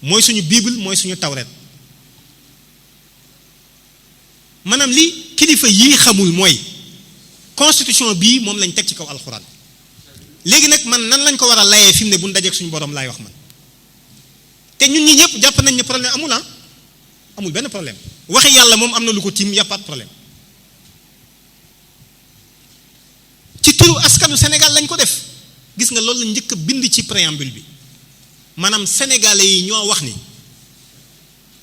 mooy suñu bible mooy suñu tawret maanaam li kilifa yii xamul mooy constitution bii moom lañ teg ci kaw alxuraan léegi nag man nan lañ ko war a layee fi mu ne bu ñu dajeeg suñu borom laay wax man te ñun ñi ñëpp jàpp nañ ne problème amul benn problème waxi yàlla moom am na lu ko tiim y a pas de problème ci turu askanu Sénégal lañ ko def gis nga loolu la njëkk a bind ci préambule bi maanaam sénégalais yi ñoo wax ni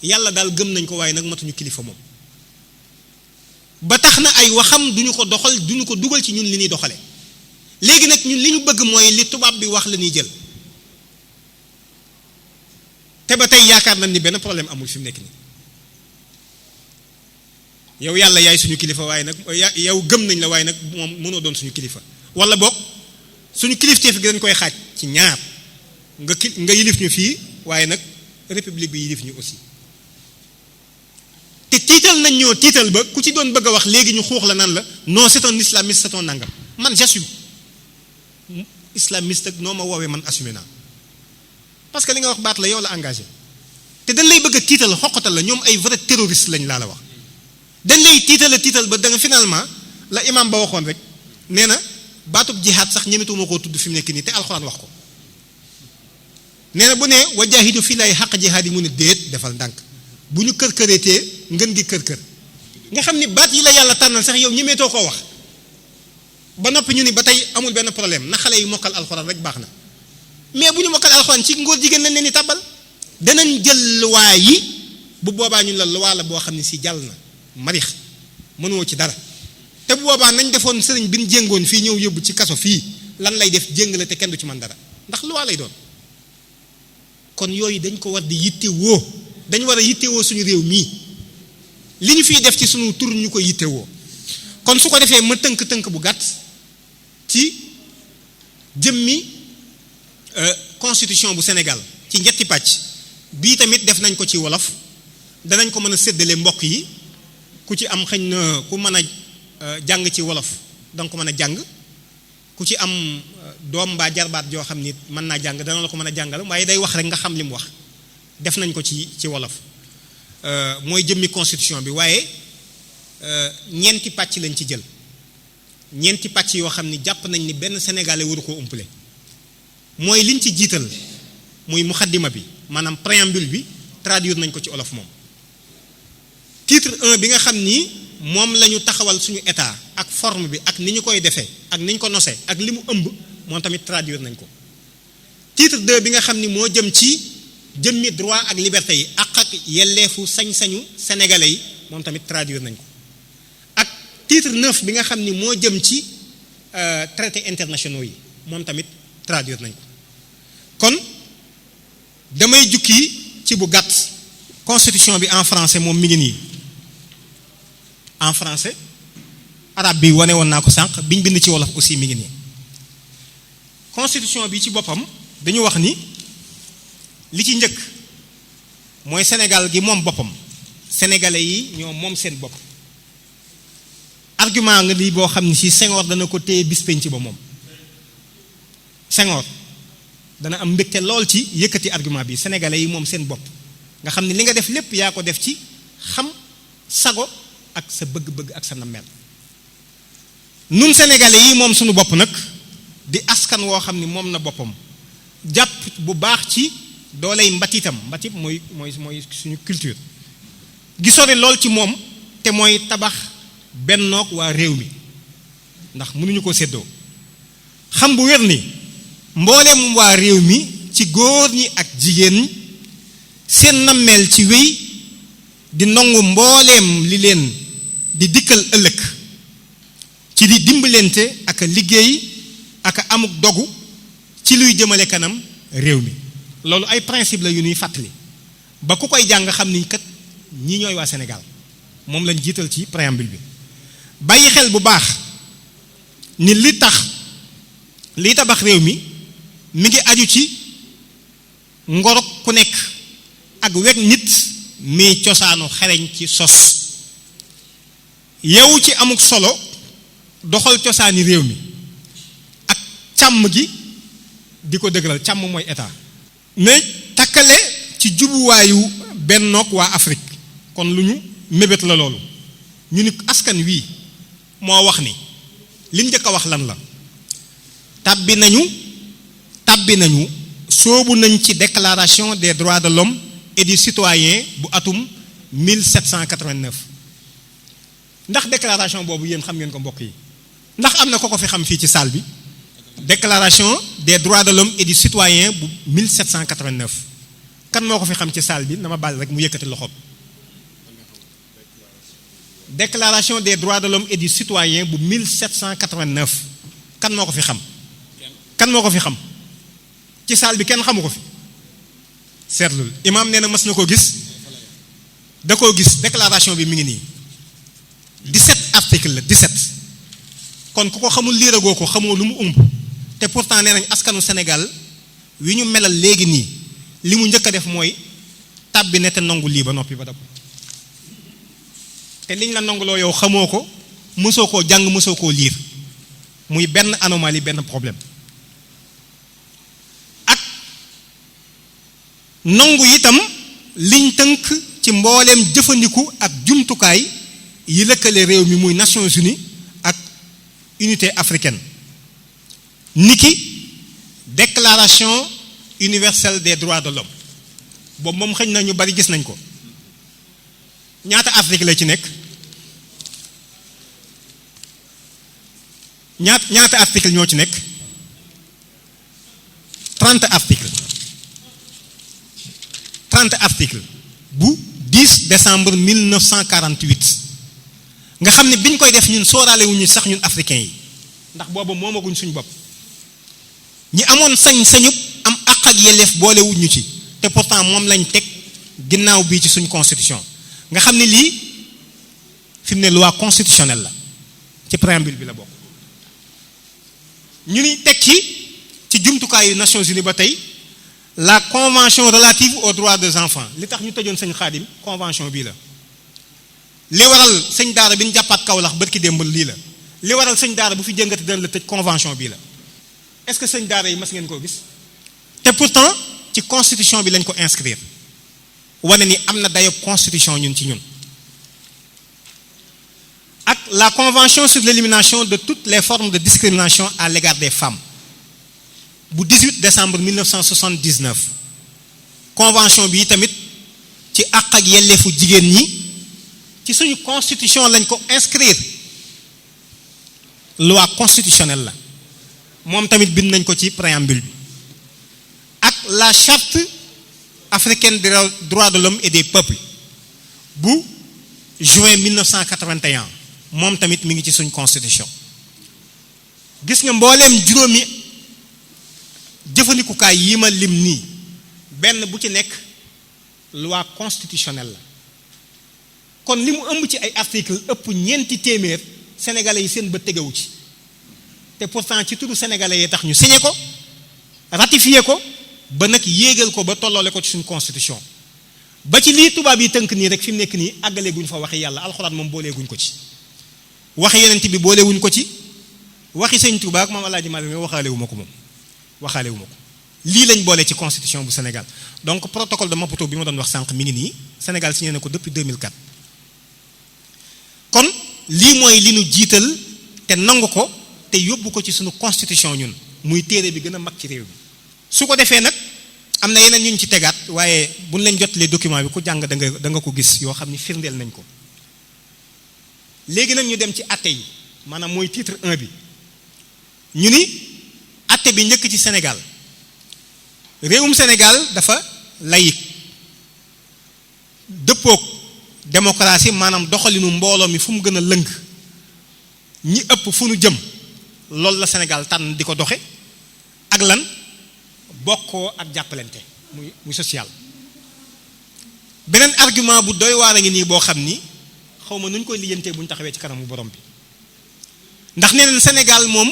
yàlla daal gëm nañ ko waaye nag matuñu kilifa moom ba tax na ay waxam duñu ko doxal duñu ko dugal ci ñun li ñuy doxale léegi nag ñun li ñu bëgg mooy li tubaab bi wax la ñuy jël te ba tey yaakaar nañ ni benn problème amul fi mu nekk nii yow yàlla yaay suñu kilifa waaye nag yow gëm nañ la waaye nag moom mënoo doon suñu kilifa wala boog suñu kilifteef gi dañ koy xaaj ci ñaar nga yilif ñu fii waaye nag république bi yilif ñu aussi te tiital nañ ñoo tiital ba ku ci doon bëgg a wax léegi ñu xuux la naan la non c'est un islamiste c'est un nangam man j'assume islamiste ak noo ma woowee man assumé naa parce que li nga wax baat la yow la engagé te dañ lay bëgg a tiital xoqatal la ñoom ay vrai terroriste lañ laa la wax dañ lay tiital ba da nga finalement la imam ba waxoon rek nee na baatub jihaad sax ñemetuma koo tudd fi mu nekk nii te alxuraan wax ko nee na bu ne wajaahidu fii lay xaq jihaad yi mu ne déet defal ndànk bu ñu kër-këreetee ngën gi kër-kër nga xam ni baat yi la yàlla tànnal sax yow ñemeetoo koo wax ba noppi ñu ni ba tey amul benn problème na xale yi mokkal alxuraan rek baax na mais bu ñu mokkal alxuraan ci ngóor jigéen lañ leen di tàbbal danañ jël luwaa yi bu boobaa ñu la luwaa la boo xam ne si jàll na marix mënoo ci dara te bu boobaa nañ defoon sëriñ bi ñu jéngoon fii ñëw yóbbu ci kaso fii lan lay def jéng la te kenn du ci man dara ndax luwaa lay doon kon yooyu dañ ko war di yittewoo dañ war a yittewoo suñu réew mii li ñu fiy def ci suñu tur ñu ko yittewoo kon su ko defee ma tënk bu gàtt ci jëmmi constitution bu Sénégal ci ñetti pàcc bii tamit def nañ ko ci wolof danañ ko mën a séddale mbokk yi ku ci am xëñ na ku mën a jàng ci wolof danga ko mën a jàng ku ci am doom mbaa jarbaat joo xam ni mën naa jàng dana la ko mën a jàngal waaye day wax rek nga xam li mu wax def nañ ko ci wolof mooy jëmmi constitution bi waaye ñeenti pàcc lañ ci jël ñeenti pàcc yoo xam ni jàpp nañ ni benn sénégalais waru koo umpale mooy liñ ci jiital muy muxaddima bi maanaam préambule bi traduire nañ ko ci wolof moom titre 1 bi nga xam ni moom la ñu taxawal suñu état ak forme bi ak ni ñu koy defee ak ni ñu ko nosee ak li mu ëmb moom tamit traduire nañ ko titre 2 bi nga xam ni moo jëm ci jëmmi droit ak liberté yi ak yelleefu sañ-sañu sénégalais yi moom tamit traduire nañ ko ak titre 9 bi nga xam ni moo jëm ci traités internationaux yi moom tamit traduire nañ ko kon damay jukki ci bu gàtt constitution bi en français moom mi ngi nii en français arabe bi wane woon naa ko sànq biñ bind ci wolof aussi mi ngi nii constitution bi ci boppam dañu wax ni li ci njëkk mooy Sénégal gi moom boppam sénégalais yi ñoo moom seen bopp argument nga lii boo xam ni si Senghor dana ko téye bis penc ba moom Senghor dana am mbégte lool ci yëkkati argument bi sénégalais yi moom seen bopp nga xam ni li nga def lépp yaa ko def ci xam sago ak sa bëgg-bëgg ak sa nammeel nun sénégalais yi moom suñu bopp nag di askan woo xam ni moom na boppam jàpp bu baax ci dooley mbatitam mbatit mooy suñu culture gi sori lool ci moom te mooy tabax bennoog waa réew mi ndax mënuñu ko séddoo xam bu wér ni mbooleem waa réew mi ci góor ñi ak jigéen ñi seen nammeel ci wéy di nangu mbooleem li leen di dikkal ëllëg ci di dimbalante ak a liggéey ak a amuk dogu ci luy jëmale kanam réew mi loolu ay principe la yu ñuy fàttali ba ku koy jàng xam ni kat ñii ñooy waa Sénégal moom lañ jiital ci préambule bi bàyyi xel bu baax ni li tabax réew mi ngi aju ci ngorog ku nekk ak weg nit mi cosaanu xereñ ci sos yow ci amuk solo doxal cosaani réew mi ak càmm gi di ko dëgëral càmm mooy état ne takkale ci jubuwaayu bennoog waa Afrique kon lu ñu mébét la loolu ñu ni askan wii moo wax ni liñ njëkk a wax lan la tàbbi nañu soobu nañ ci déclaration des droits de l'homme et du citoyen bu atum 1789 ndax déclaration boobu yéen xam ngeen ko mbokk yi ndax am na ko fi xam fii ci salle bi déclaration des droits de l'homme et du citoyen bu 1789 kan moo ko fi xam ci salle bi na ma baal rek mu yëkkati loxoom. Déclaration des droits de l'homme et du citoyen bu 1789 kan moo ko fi xam kan moo ko fi xam ci salle bi kenn xamu ko fi seetlul imaam nee na mas na koo gis da koo gis déclaration bi mi ngi nii 17 article la 17 kon ku ko xamul liiragoo ko xamoo lu mu umb te pourtant nee nañ askanu Sénégal wi ñu melal léegi nii li mu njëkk a def mooy tàbbi ne te nangu lii ba noppi ba dab te liñ la nanguloo yow xamoo ko mësoo koo jàng mësoo koo liir muy benn anomalie benn problème ak nangu itam liñ tënk ci mbooleem jëfandiku ak jumtukaay yi lëkkale réew mi muy Nations Unies ak unité africaine niki déclaration universelle des droits de l'homme boobu moom xëñ na ñu bari gis nañ ko ñaata article la ci nekk ñaata article ñoo ci nekk 30 article bu 10 décembre 1948 nga xam ne biñ koy def ñun sóoraale wuñu sax ñun africains yi ndax boobu moomaguñ suñu bopp ñi amoon sañ-sañu am àq ak yelleef boole wuñu ci te pourtant moom lañ teg ginnaaw bii ci suñ constitution nga xam ne lii fi mu ne loi constitutionnelle la ci préambule bi la bokk ñu ni teg ci jumtukaayu Nations Unies ba tey la convention relative aux droits des enfants li tax ñu tëjoon sëñ Xaadim convention bii la li waral sëñ daara bi ñu jàppaat Kaolack bërki démbal lii la li waral sëñ daara bu fi jëngati dana la tëj convention bii la est-ce que sëñ daara yi mas ngeen koo gis te pourtant ci constitution bi lañ ko inscrire wane ni am na dayob constitution ñun ci ñun ak la convention sur l'élimination de toutes les formes de discrimination à l'égard des femmes bu 18 décembre 1979 convention bi tamit ci àq ak yelleefu jigéen ñi ci suñu constitution lañ ko inscrire loi constitutionnelle la moom tamit bind nañ ko ci préambule bi ak la charte africaine des droits de l'homme et des peuples bu juin 1981 moom tamit mi ngi ci suñ constitution gis nga mbooleem juróomi jëfandikukaay yi ma lim nii benn bu ci nekk loi constitutionnelle la kon li mu ëmb ci ay article ëpp ñeenti téeméer sénégalais yi seen ba tegewu ci te pourtant ci turu sénégalais yi tax ñu signé ko ratifié ko ba nag yéegal ko ba tolloole ko ci suñu constitution ba ci lii tubaab yi tënk nii rek fi mu nekk nii àggaleeguñ fa waxi yàlla alxuraan moom booleeguñ ko ci waxi yonent bi boolewuñ ko ci waxi sëñ Tuubaa ak moom Alaaji Maalik waxaalewu ma ko moom waxaalewu ma ko lii lañ boole ci constitution bu Sénégal donc protocole de Maputo bi ma doon wax sànq mi ngi nii Sénégal signé na ko depuis 2004 kon lii mooy li nu jiital te nangu ko te yóbbu ko ci suñu constitution ñun muy téere bi gën a mag ci réew mi su ko defee nag am na yeneen ñu ñu ci tegaat waaye buñ leen jotalee document bi ku jàng da nga ko gis yoo xam ni firndeel nañ ko léegi nag ñu dem ci atte yi maanaam mooy titre 1 bi ñu ni atte bi njëkk ci Sénégal réewum Sénégal dafa laïque dëppook démocratie maanaam doxalinu mbooloo mi fu mu gën a lëng ñi ëpp fu nu jëm loolu la Sénégal tànn di ko doxe ak lan bokkoo ak jàppalante muy social beneen argument bu doy waar a ngi nii boo xam ni xaw ma nu ñu koy lijjantee bu ñu taxawee ci kanamu borom bi ndax nee na Sénégal moom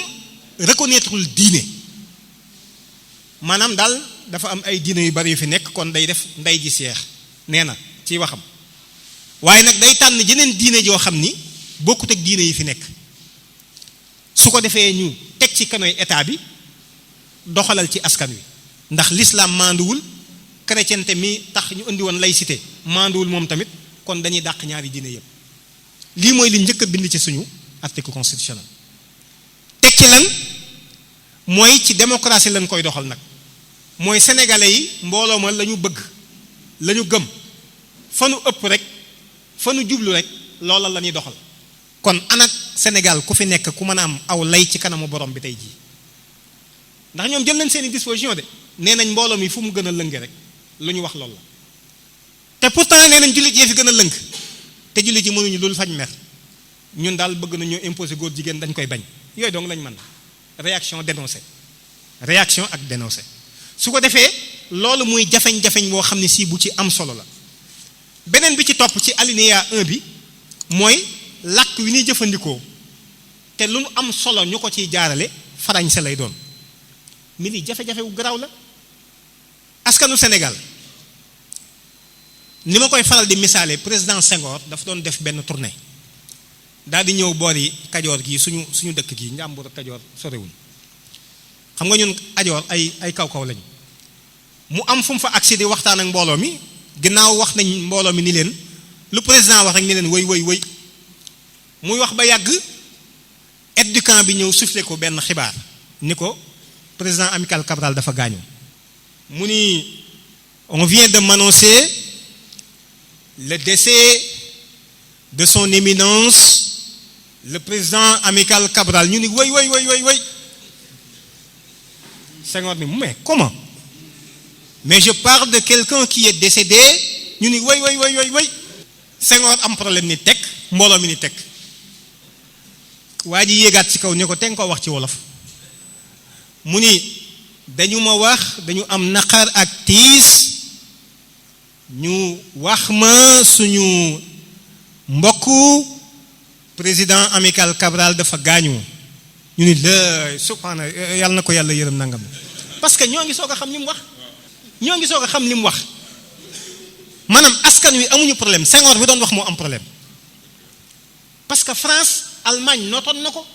reconnaîtreul diine maanaam daal dafa am ay diine yu bari yu fi nekk kon day def ndey ji seex nee na ci waxam waaye nag day tànn jeneen diine joo xam ni bokkut ak diine yi fi nekk su ko defee ñu teg ci kanoy état bi doxalal ci askan wi ndax l'islam maanduwul chrétienté mi tax ñu indi woon laïcité maanduwul moom tamit kon dañuy dàq ñaari diine yëpp lii mooy li njëkk a bind ci suñu article constitutionnel teg ci lan mooy ci démocratie lañ koy doxal nag mooy sénégalais yi mbooloo ma la ñu bëgg la ñu gëm fa nu ëpp rek fa nu jublu rek loola la ñuy doxal kon anak Sénégal ku fi nekk ku mën a am aw lay ci kanamu borom bi tey jii ndax ñoom jël nañ seeni disposition de nee nañ mbooloo mi fu mu gën a lënge rek lu ñu wax loolu la te pourtant nee nañ jullit yee fi gën a lëng te jullit yi mënuñu loolu fañ mer ñun daal bëgg nañoo imposer góor jigéen dañ koy bañ yooyu donc lañ mën réaction dénoncé réaction ak dénoncé su ko defee loolu muy jafeñ-jafeñ boo xam ne si bu ci am solo la beneen bi ci topp ci alinéa 1 bi mooy làkk wi ñuy jëfandikoo te lu mu am solo ñu ko ciy jaarale farañse lay doon mi li jafe-jafe wu garaaw la askanu Sénégal ni ma koy faral di misaale président Senghor dafa doon def benn tournée daal di ñëw boori Kajoor gi suñu dëkk gi Njàmbur ak Kajoor sorewuñ xam nga ñun Kajoor ay kaw-kaw lañu mu am fu mu fa agsi di waxtaan ak mbooloo mi ginnaaw wax nañ mbooloo mi ni leen lu président wax rek ni leen wëy muy wax ba yàgg aide du camp bi ñëw soufflé ko benn xibaar ni ko président Amical Cabral dafa gaañu mu ni on vient de m'annoncer le décès de son éminence le président Amical Cabral ñu ni wëy Senghor ni mais comment mais je parle de quelqu'un qui est décédé ñu ni wëy Senghor am problème ni teg mbooloo mi ni teg waa ji yéegaat ci kaw ne ko te nga ko wax ci wolof mu ni dañu ma wax dañu am naqar ak tiis ñu wax ma suñu mbokku président Amical Cabral dafa gaañu ñu ni la subhaana yàlla na ko yàlla yërëm nangam parce que ñoo ngi soog a xam li mu wax maanaam askan wi amuñu problème Senghor bi doon wax moo am problème parce que France Allemagne nootoon na ko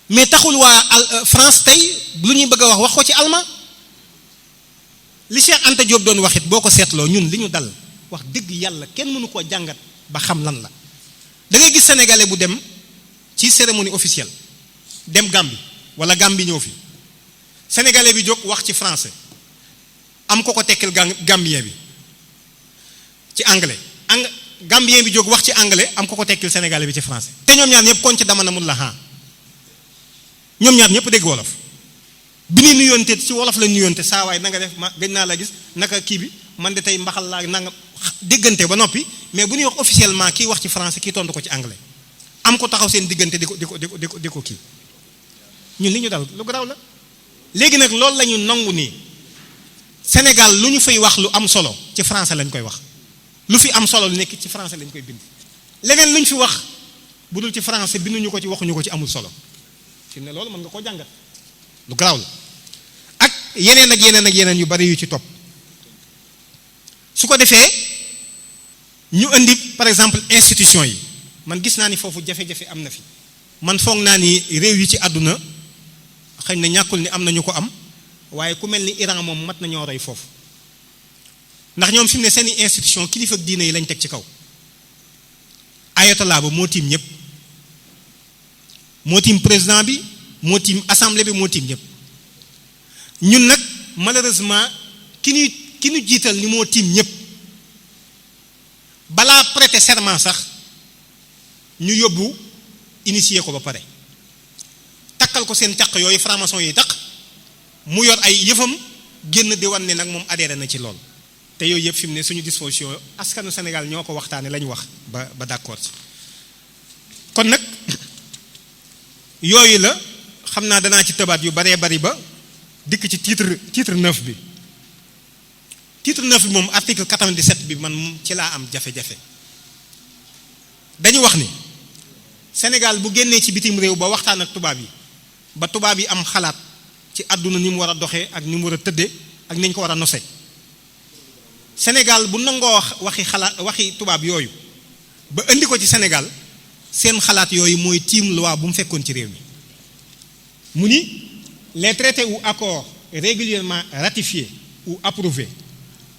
mais taxul waa France tey lu ñuy bëgg a wax ko ci allemand li Cheikh Anta Diop doon wax it boo ko seetloo ñun li ñu dal wax dëgg yàlla kenn mënu koo jàngat ba xam lan la da ngay gis sénégalais bu dem ci cérémonie officielle dem Gambie wala Gambie ñëw fi sénégalais bi jóg wax ci français am ko tekkil gambien bi ci anglais gambien bi jóg wax ci anglais am ko tekkil sénégalais bi ci français te ñoom ñaar ñëpp kon ci dama na mun la ñoom ñaar ñëpp dégg wolof bi ni nuyoonte ci wolof la nuyoonte saa waay na nga def ma gëj naa la gis naka kii bi man de tey mbaxal laa nanga diggante ba noppi mais bu ñuy wax officiellement kii wax ci français kii tontu ko ci anglais am ko taxaw seen diggante di ko kii ñun li ñu dal lu garaaw la léegi nag loolu la ñu nangu nii Sénégal lu ñu fay wax lu am solo ci français lañ koy wax lu fi am solo lu nekk ci français lañ koy bind leneen lu ñu fi wax bu dul ci français binduñu ko ci waxuñu ko ci amul solo fi ne loolu mën nga koo jàngat lu garaaw la ak yeneen yu bari yu ci topp su ko defee ñu indi par exemple institution yi man gis naa ni foofu jafe-jafe am na fi man foog naa ni réew yi ci àdduna xëy na ñàkkul ni am na ñu ko am waaye ku mel ni Iran moom mat nañoo roy foofu ndax ñoom fi mu ne seeni institution kilifa ak diine yi lañ teg ci kaw ayatollah ba moo tiim ñëpp moo tiim président bi moo tiim assemblée bi moo tiim ñëpp ñun nag malheureusement ki ñu jiital ni moo tiim ñëpp balaa prêter serment sax ñu yóbbu initier ko ba pare takkal ko seen caq yooyu franc-maçon yi taq mu yor ay yëfam génn di wan ne nag moom adhéré na ci lool te yooyu yëpp fi mu ne suñu disposition askanu Sénégal ñoo ko waxtaane la ñu wax ba d'accord ci kon nag yooyu la xam naa danaa ci tëbaat yu baree bari ba dikk ci titre 9 bi titre 9 bi moom article 97 bi man ci laa am jafe-jafe dañu wax ni Sénégal bu génnee ci bitim réew ba waxtaan ak tubaab yi ba tubaab yi am xalaat ci àdduna ni mu war a doxee ak ni mu war a tëddee ak ni ñu ko war a nose Sénégal bu nangoo waxi tubaab yooyu ba indi ko ci Sénégal seen xalaat yooyu mooy tiim loi bu mu fekkoon ci réew mi mu ni les traités ou accords régulièrement ratifiés ou approuvés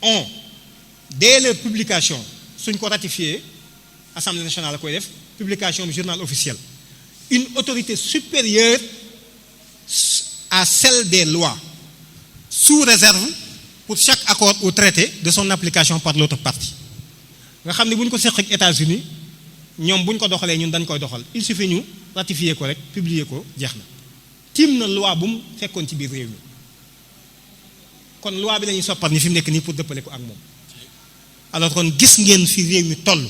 ont dès leur publication suñ ko ratifié Assemblée nationale la koy def publication bi journal officiel une autorité supérieure à celle des lois sous réserve pour chaque accord ou traité de son application par l'autre partie nga xam ne bu ñu ko seq ak États-Unis ñoom bu ñu ko doxalee ñun dañ koy doxal il suffit ñu ratifier ko rek publier ko jeex na tiim na loi bu mu fekkoon ci biir réew mi kon loi bi la ñuy soppar ni fi mu nekk nii pour dëppale ko ak moom alors kon gis ngeen fi réew mi toll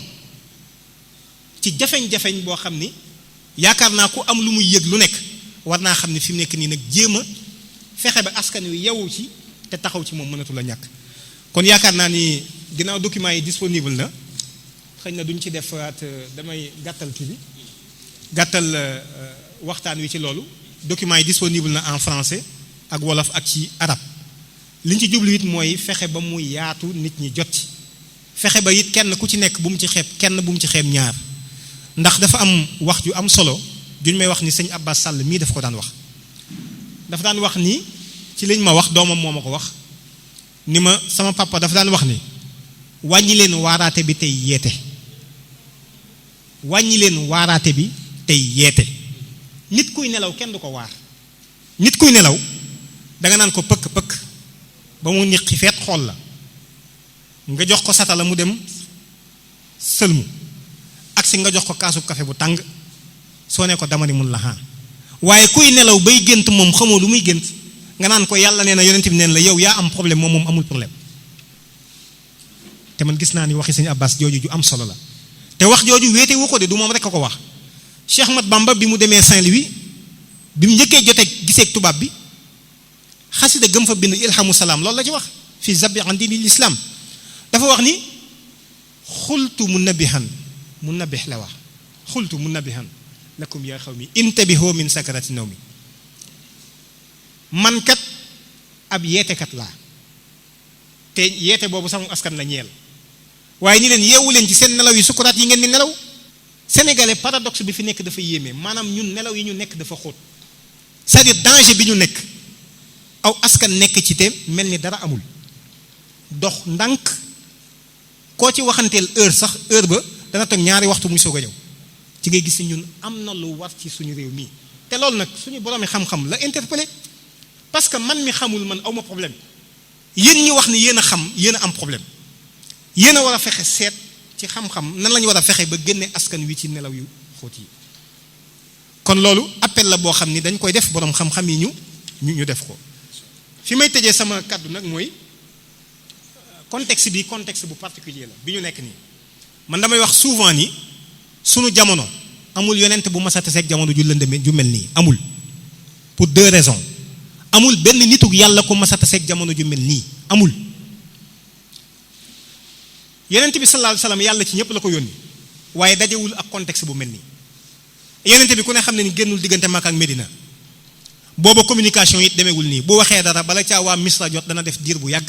ci jafeñ-jafeñ boo xam ni yaakaar naa ku am lu muy yëg lu nekk war naa xam ni fi mu nekk nii nag jéem a fexe ba askan wi yewu ci te taxaw ci moom mënatu la ñàkk kon yaakaar naa ni ginnaaw documents yi disponible na xëy na duñ ci defaat damay gàttal kii bi gàttal waxtaan wi ci loolu documents yi disponible na en français ak wolof ak ci arab li ñu ci jublu it mooy fexe ba mu yaatu nit ñi jot ci fexe ba it kenn ku ci nekk bu mu ci xeeb kenn bu mu ci xeeb ñaar ndax dafa am wax ju am solo juñ may wax ni sëñ Abbas Sall mii daf ko daan wax dafa daan wax ni ci liñ ma wax doomam moo ma ko wax ni ma sama papa dafa daan wax ni wàññi leen waaraate bi tey yeete wàññi leen waaraate bi tey yeete nit kuy nelaw kenn du ko waar nit kuy nelaw danga naan ko pëkk pëkk ba mu niqi feet xool la nga jox ko satala mu dem sëlmu ak si nga jox ko kaasub café bu tàng soo ne ko dama ni mun la haa waaye kuy nelaw bay gént moom xamoo lu muy gént nga naan ko yàlla nee na yonent bi neen la yow yaa am problème moom amul problème te man gis naa ni waxi sëñ Abbas jooju ju am solo la te wax jooju wéete wu ko de du moom rek a ko wax Cheikh Ahmad Bamba bi mu demee Saint-Louis bi mu njëkkee jotee giseeg tubaab bi xasida gëm fa bind ilhamu salaam loolu la ci wax fi zabi an diinil islam dafa wax ni xultu munabbihan munabbih la wax xultu munabbihan lakum yaa xawmi intabihu min sakarati nawmi man kat ab yeetekat laa te yeete boobu sama askan la ñeel waaye ñi leen yeewu leen ci seen nelaw yi sukuraat yi ngeen di nelaw sénégalais paradoxe bi fi nekk dafa yéeme maanaam ñun nelaw yi ñu nekk dafa xóot c'est-à-dire danger bi ñu nekk aw askan nekk ci te mel ni dara amul dox ndànk koo ci waxanteel heure sax heure ba dana toog ñaari waxtu muy soog a ñëw ci ngay gis ni ñun am na lu war ci suñu réew mii te loolu nag suñu boroomi xam-xam la interpellé parce que man mi xamul man awma problème yéen ñi wax ni yéen a xam yéen a am problème yéen a war a fexe seet ci xam-xam nan la ñu war a fexe ba génne askan wi ci nelaw yu xóot yi kon loolu appel la boo xam ni dañ koy def boroom xam-xam yi ñu def ko fi may tëjee sama kàddu nag mooy contexte bi contexte bu particulier la bi ñu nekk nii man damay wax souvent ni sunu jamono amul yonent bu mas a taseeg jamono ju lëndëme ju mel nii amul pour deux raisons amul benn nitug yàlla ko mas a taseeg jamono ju mel nii amul yonent bi sallallahu alayhi wasallam yàlla ci ñëpp la ko yónni waaye dajewul ak contexte bu mel nii yonent bi ku ne xam ne ni génnul diggante Makka ak Medina booba communication it demeewul nii bu waxee dara bala caa waa Misra jot dana def diir bu yàgg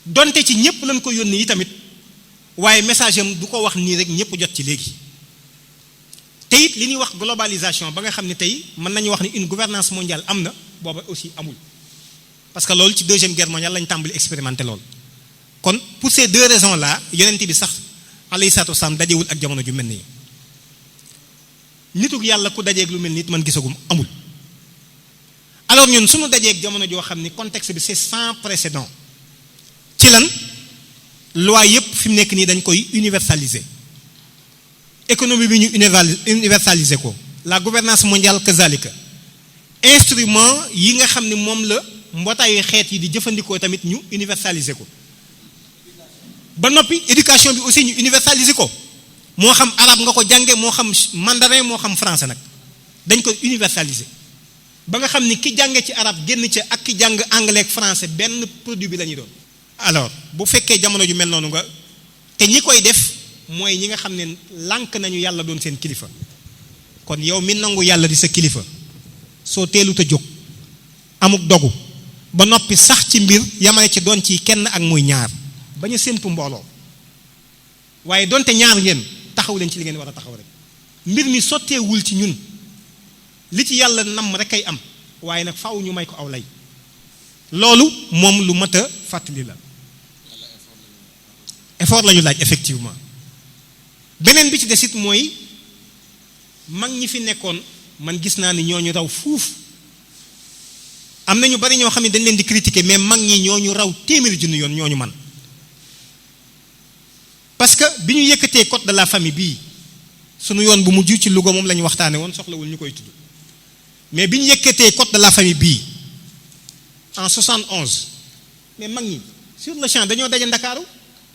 donte ci ñëpp lañ ko yónni yi tamit waaye message am du ko wax nii rek ñëpp jot ci léegi te it li ñuy wax globalisation ba nga xam ne tey mën nañu wax ni une gouvernance mondiale am na booba aussi amul parce que loolu ci deuxième guerre mondiale lañ tàmbali expérimenter loolu kon pour ces deux raisons là yonent bi sax alayhi salaatu wasalaam dajewul ak jamono ju mel nii nitug yàlla ku dajeeg lu mel ni man gisagum amul alors ñun suñu dajeeg jamono joo xam ni contexte bi c'est sans précédent ci lan loi yépp fi mu nekk nii dañ koy universaliser économie bi ñu universaliser ko la gouvernance mondiale kazalika instrument yi nga xam ni moom la mbootaayu xeet yi di jëfandikoo tamit ñu universaliser ko ba noppi éducation bi aussi ñu universaliser ko moo xam arabe nga ko jànge moo xam mandarin moo xam français nag dañ ko universaliser ba nga xam ni ki jànge ci arabe génn ca ak ki jàng anglais ak français benn produit bi la ñuy doon alors bu fekkee jamono ju mel noonu nga te ñi koy def mooy ñi nga xam ne lànk nañu yàlla doon seen kilifa kon yow mi nangu yàlla di sa kilifa soo teelut a jóg amuk dogu ba noppi sax ci mbir yamale ci doon ci kenn ak muy ñaar bañ a séntu mbooloo waaye donte ñaar ngeen taxaw leen ci li ngeen war a taxaw rek mbir mi sotteewul ci ñun li ci yàlla nam rek ay am waaye nag faaw ñu may ko aw lay loolu moom lu mat a fàttali la effort la ñu laaj effectivement beneen bi ci des it mooy mag ñi fi nekkoon man gis naa ni ñooñu raw fuuf am na ñu bari ñoo xam ne dañ leen di critiquer mais mag ñi ñooñu raw téeméeri junni yoon ñooñu man parce que bi ñu yëkkatee code de la famille bii sunu yoon bu mujj ci Louga moom la ñu waxtaane woon soxlawul ñu koy tudd mais bi ñu yëkkatee code de la famille bii en 71 mais mag ñi sur le champ dañoo daje Ndakaaru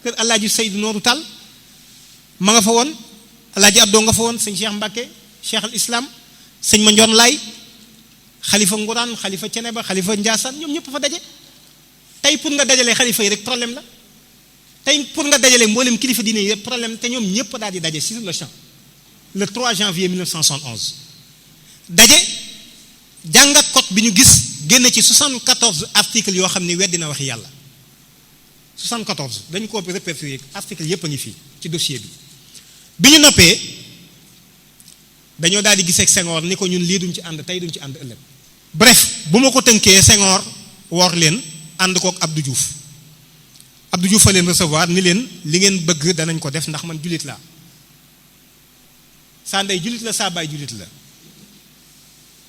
kër Alaaji Seydou Nooru Tall ma nga fa woon Alaaji Abdou nga fa woon sëñ Cheikh Mbacke Cheikh al Islam sëñ Mandione Laay xalifa Nguraan xalifa Ceneba xalifa Ndiassane ñoom ñëpp fa daje tey pour nga dajalee xalifa yi rek problème la tey pour nga dajalee mboolem kilifa diine yi rek problème te ñoom ñëpp daal di daje sur le champ le 3 janvier 1971 daje jàngat code bi ñu gis génn ci 74 articles yoo xam ne weddi na waxi yàlla 74 dañu ko répertorier articles yëpp a ngi fii ci dossier bi ñu noppee dañoo daal di gisee ak Senghor ni ko ñun lii duñ ci ànd tey duñ ci ànd ëllëg bref bu ma ko tënkee Senghor woor leen ànd kook Abdou Diouf Abdou Diouf fa leen recevoir ni leen li ngeen bëgg danañ ko def ndax man jullit laa saa ndey jullit la saa baay jullit la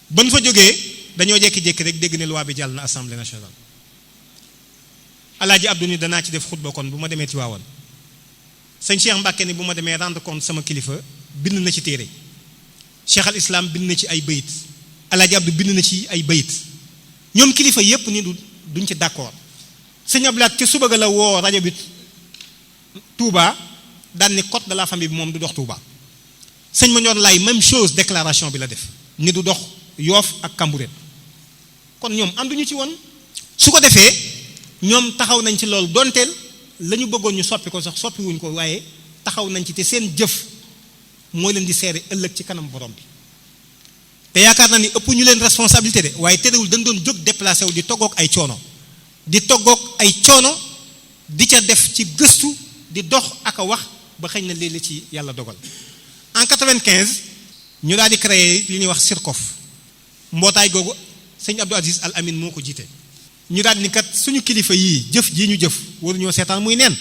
ban fa jógee dañoo jékki-jékki rek dégg ne loi bi jàll na assemblée nationale Alaaji Abdou ni danaa ci def xutba kon bu ma demee Tiwaawan sëñ Cheikh Mbacke ni bu ma demee rendre compte sama kilifa bind na ci téere Cheikh al Islam bind na ci ay bayit Alaaji Abdou bind na ci ay bayit ñoom kilifa yépp ni duñ ci d'accord sëñ Ablaat ca suba ga la woo rajo bi Touba daan ni code de la famille bi moom du dox Touba sëñ Mandione Laye même chose déclaration bi la def ni du dox Yoof ak Cambérène kon ñoom ànduñu ci woon su ko defee ñoom taxaw nañ ci loolu donteel la ñu bëggoon ñu soppi ko sax soppi wuñ ko waaye taxaw nañ ci te seen jëf moo leen di seere ëllëg ci kanam borom bi te yaakaar naa ni ëpp ñu leen responsabilité de waaye terewul dañ doon jóg déplacé wu di toggoog ay coono di ca def ci gëstu di dox ak a wax ba xëy na léeg-léeg ci yàlla dogal en 95 ñu daal di créer li ñuy wax SIRCOF mbootaay googu sëñ Abdou Aziz Al Amin moo ko jiite ñu daal ni kat suñu kilifa yii jëf jii ñu jëf waruñoo seetaan muy neen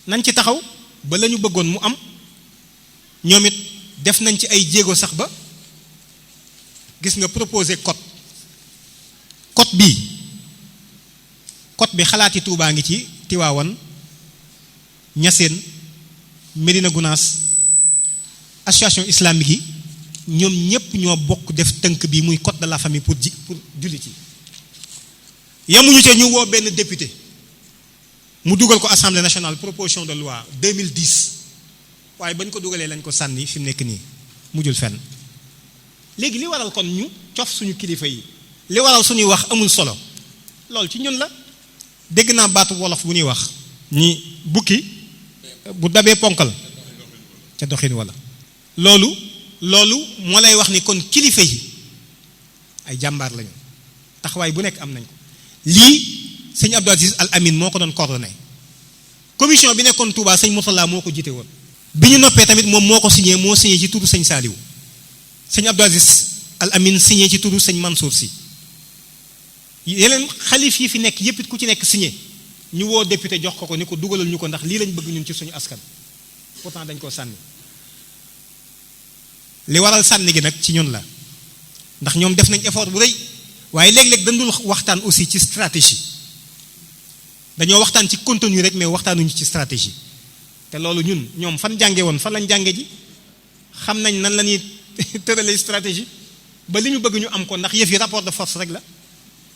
nañ ci taxaw ba la ñu bëggoon mu am ñoom it def nañ ci ay jéego sax ba gis nga proposé code bi xalaati Tuubaa ngi ci Tiwaawan Ñaseen Medina Gunaas association islamique yi ñoom ñépp ñoo bokk def tënk bi muy code de la famille pour jullit yi yamuñu ca ñu woo benn député mu dugal ko assemblée nationale proposition de loi 2010 waaye bañ ko dugalee lañ ko sànni fi mu nekk nii mujjul fenn léegi li waral kon ñu cof suñu kilifa yi li waral suñuy wax amul solo loolu ci ñun la dégg naa baatu wolof bu ñuy wax ñi bukki bu dabee ponkal ca doxin wala loolu moo lay wax ni kon kilifa yi ay jàmbaar lañu taxawaay bu nekk am nañ ko lii sëñ Abdou Aziz Al Amin moo ko doon coordonné commission bi nekkoon Touba sëñ Mourtala moo ko jiite woon bi ñu noppee tamit moom moo signé ci turu sëñ Saliou sëñ Abdou Aziz Al Amin signé ci turu sëñ Mansour Sy yeneen xalif yi fi nekk yépp it ku ci nekk signé ñu woo député jox ko ni ko dugalal ñu ko ndax lii lañ bëgg ñun ci suñu askan pourtant dañ koo sànni li waral sànni gi nag ci ñun la ndax ñoom def nañ effort bu rëy waaye léeg-léeg dañ dul waxtaan aussi ci stratégie dañoo waxtaan ci contenu rek mais waxtaanuñu ci stratégie te loolu ñoom fan jànge woon fan lañ jànge ji xam nañ nan la ñuy tëralee stratégie ba li ñu bëgg ñu am ko ndax yëf yi rapport de force rek la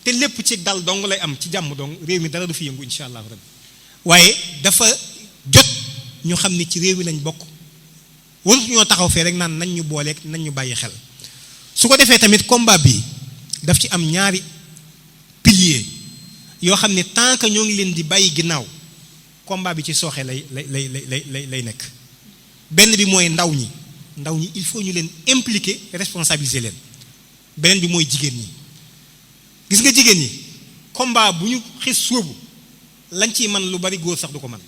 te lépp ci dal dong lay am ci jàmm dong réew mi dara du fi yëngu insha allah rabbi waaye dafa jot ñu xam ni ci réew mi lañ bokk warut ñoo taxaw fee rek naan nañ ñu booleeg nañ ñu bàyyi xel su ko defee tamit combat bi daf ci am ñaari pilier yoo xam ne tant que ñoo ngi leen di bàyyi ginnaaw combat bi ci sooxe lay nekk benn bi mooy ndaw ñi il faut ñu leen impliquer responsabiliser leen beneen bi mooy jigéen ñi gis nga jigéen ñi combat bu ñu xis sóobu lañ ciy man lu bari góor sax du ko man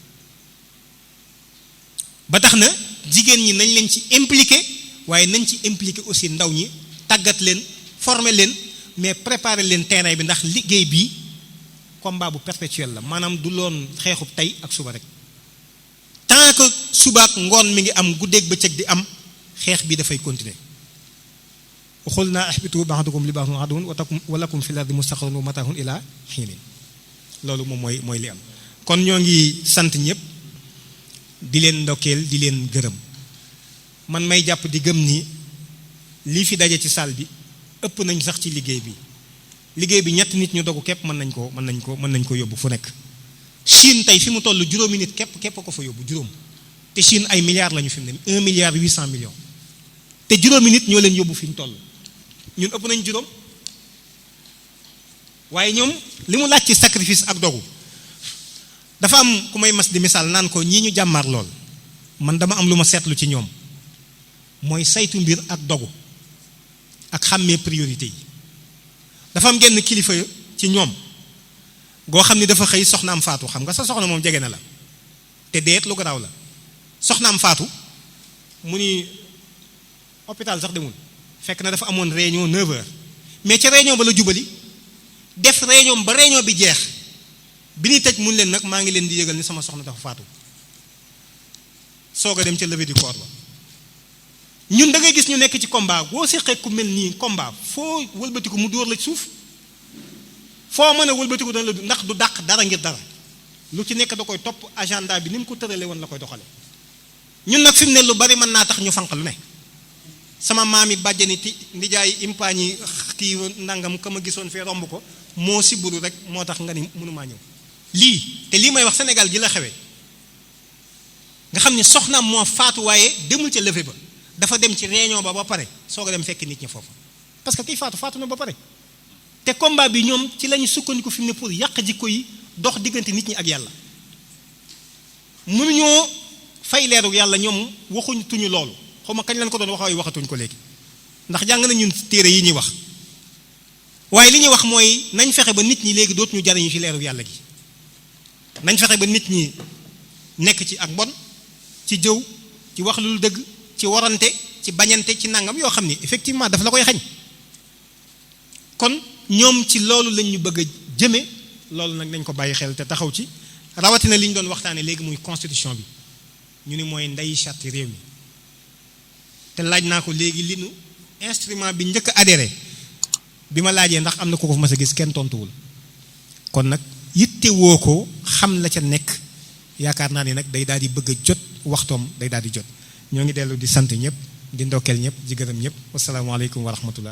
ba tax na jigéen ñi nañ leen ci impliquer waaye nañ ci impliquer aussi ndaw ñi tàggat leen former leen mais préparer leen terrain bi ndax liggéey bi combat bu perpétuel la maanaam du loon xeexub tey ak suba rek tant que suba ak ngoon mi ngi am guddeeg bëccëg di am xeex bi dafay continuer waxul naa ihbitu ba'dukum li ba'din aduwwun wa lakum fil ardi mustaqarrun wa mataa'un ila hiinin loolu moom mooy li am kon ñoo ngi sant ñëpp di leen ndokkeel di leen gërëm man may jàpp di gëm ni lii fi daje ci salle bi ëpp nañ sax ci liggéey bi ñetti nit ñu dogu képp mën nañ ko yóbbu fu nekk Chine tey fi mu toll juróomi nit képp ko fa yóbbu juróom te Chine ay milliards lañu fi mu ne 1 milliard 800 millions te juróomi nit ñoo leen yóbbu fi ñu toll ñun ëpp nañ juróom waaye ñoom li mu laaj ci sacrifice ak dogu dafa am ku may mas di misaal naan ko ñii ñu jàmmaar lool man dama am lu ma seetlu ci ñoom mooy saytu mbir ak dogu ak xàmmee priorité yi dafa am genn kilifa ci ñoom goo xam ni dafa xëy soxnaam faatu xam nga sa soxna moom jege na la te deet lu garaaw la soxnaam faatu mu ni hôpital sax demul fekk na dafa amoon réunion 9h mais ca réunion ba la jubali def réunion ba réunion bi jeex bi ñuy tëj mun leen nag maa ngi leen di yëgal ni sama soxna dafa faatu soog a dem ca levée du corps ba ñun da ngay gis ñu nekk ci combat boo seqee ku mel nii combat foo wëlbatiku mu dóor la ci suuf foo mën a wëlbatiku dana la ndax du dàq dara ngir dara lu ci nekk da koy topp agenda bi ni mu ko tëralee woon la koy doxale ñun nag fi mu ne lu bari mën naa tax ñu fanq lu ne sama maam yi bàjjani ti ndijaay impaañi kii nangam ka ma gisoon fee romb ko moo siburu rek moo tax nga ni mënumaa ñëw lii te lii may wax Sénégal gi la xewee nga xam ni soxnaam moo faatu waaye demul ca levée ba dafa dem ci réunion ba pare soog a dem fekk nit ñi foofu parce que kiy faatu na ba pare te combat bi ñoom ci lañu sukkandiku fi mu ne pour yàq jikko yi dox diggante nit ñi ak yàlla mënuñoo fay leeru yàlla ñoom waxuñ tuñu loolu xaw ma kañ lañ ko doon wax waaye waxatuñ ko léegi ndax jàng na ñun téere yi ñuy wax waaye li ñuy wax mooy nañ fexe ba nit ñi léegi dootuñu jariñu ci leeru yàlla gi nañ fexe ba nit ñi nekk ci ak mbon ci jëw ci wax lu dëgg ci warante ci bañante ci nangam yoo xam ni effectivement daf la koy xañ kon ñoom ci loolu lañ ñu bëgg a jëme loolu nag nañ ko bàyyi xel te taxaw ci rawatina li ñu doon waxtaane léegi muy constitution bi ñu ni mooy ndeyi charte réew mi te laaj naa ko léegi li nu instrument bi njëkk a adhéré bi ma laajee ndax am na ko ko fa mas a gis kenn tontuwul kon nag yitte woo ko xam la ca nekk yaakaar naa ne nag day daal di bëgg a jot waxtoom day daal di jot ñoo ngi dellu di sant ñëpp di ndokkeel ñëpp di gërëm ñëpp wasalaamaaleykum wa rahmatullah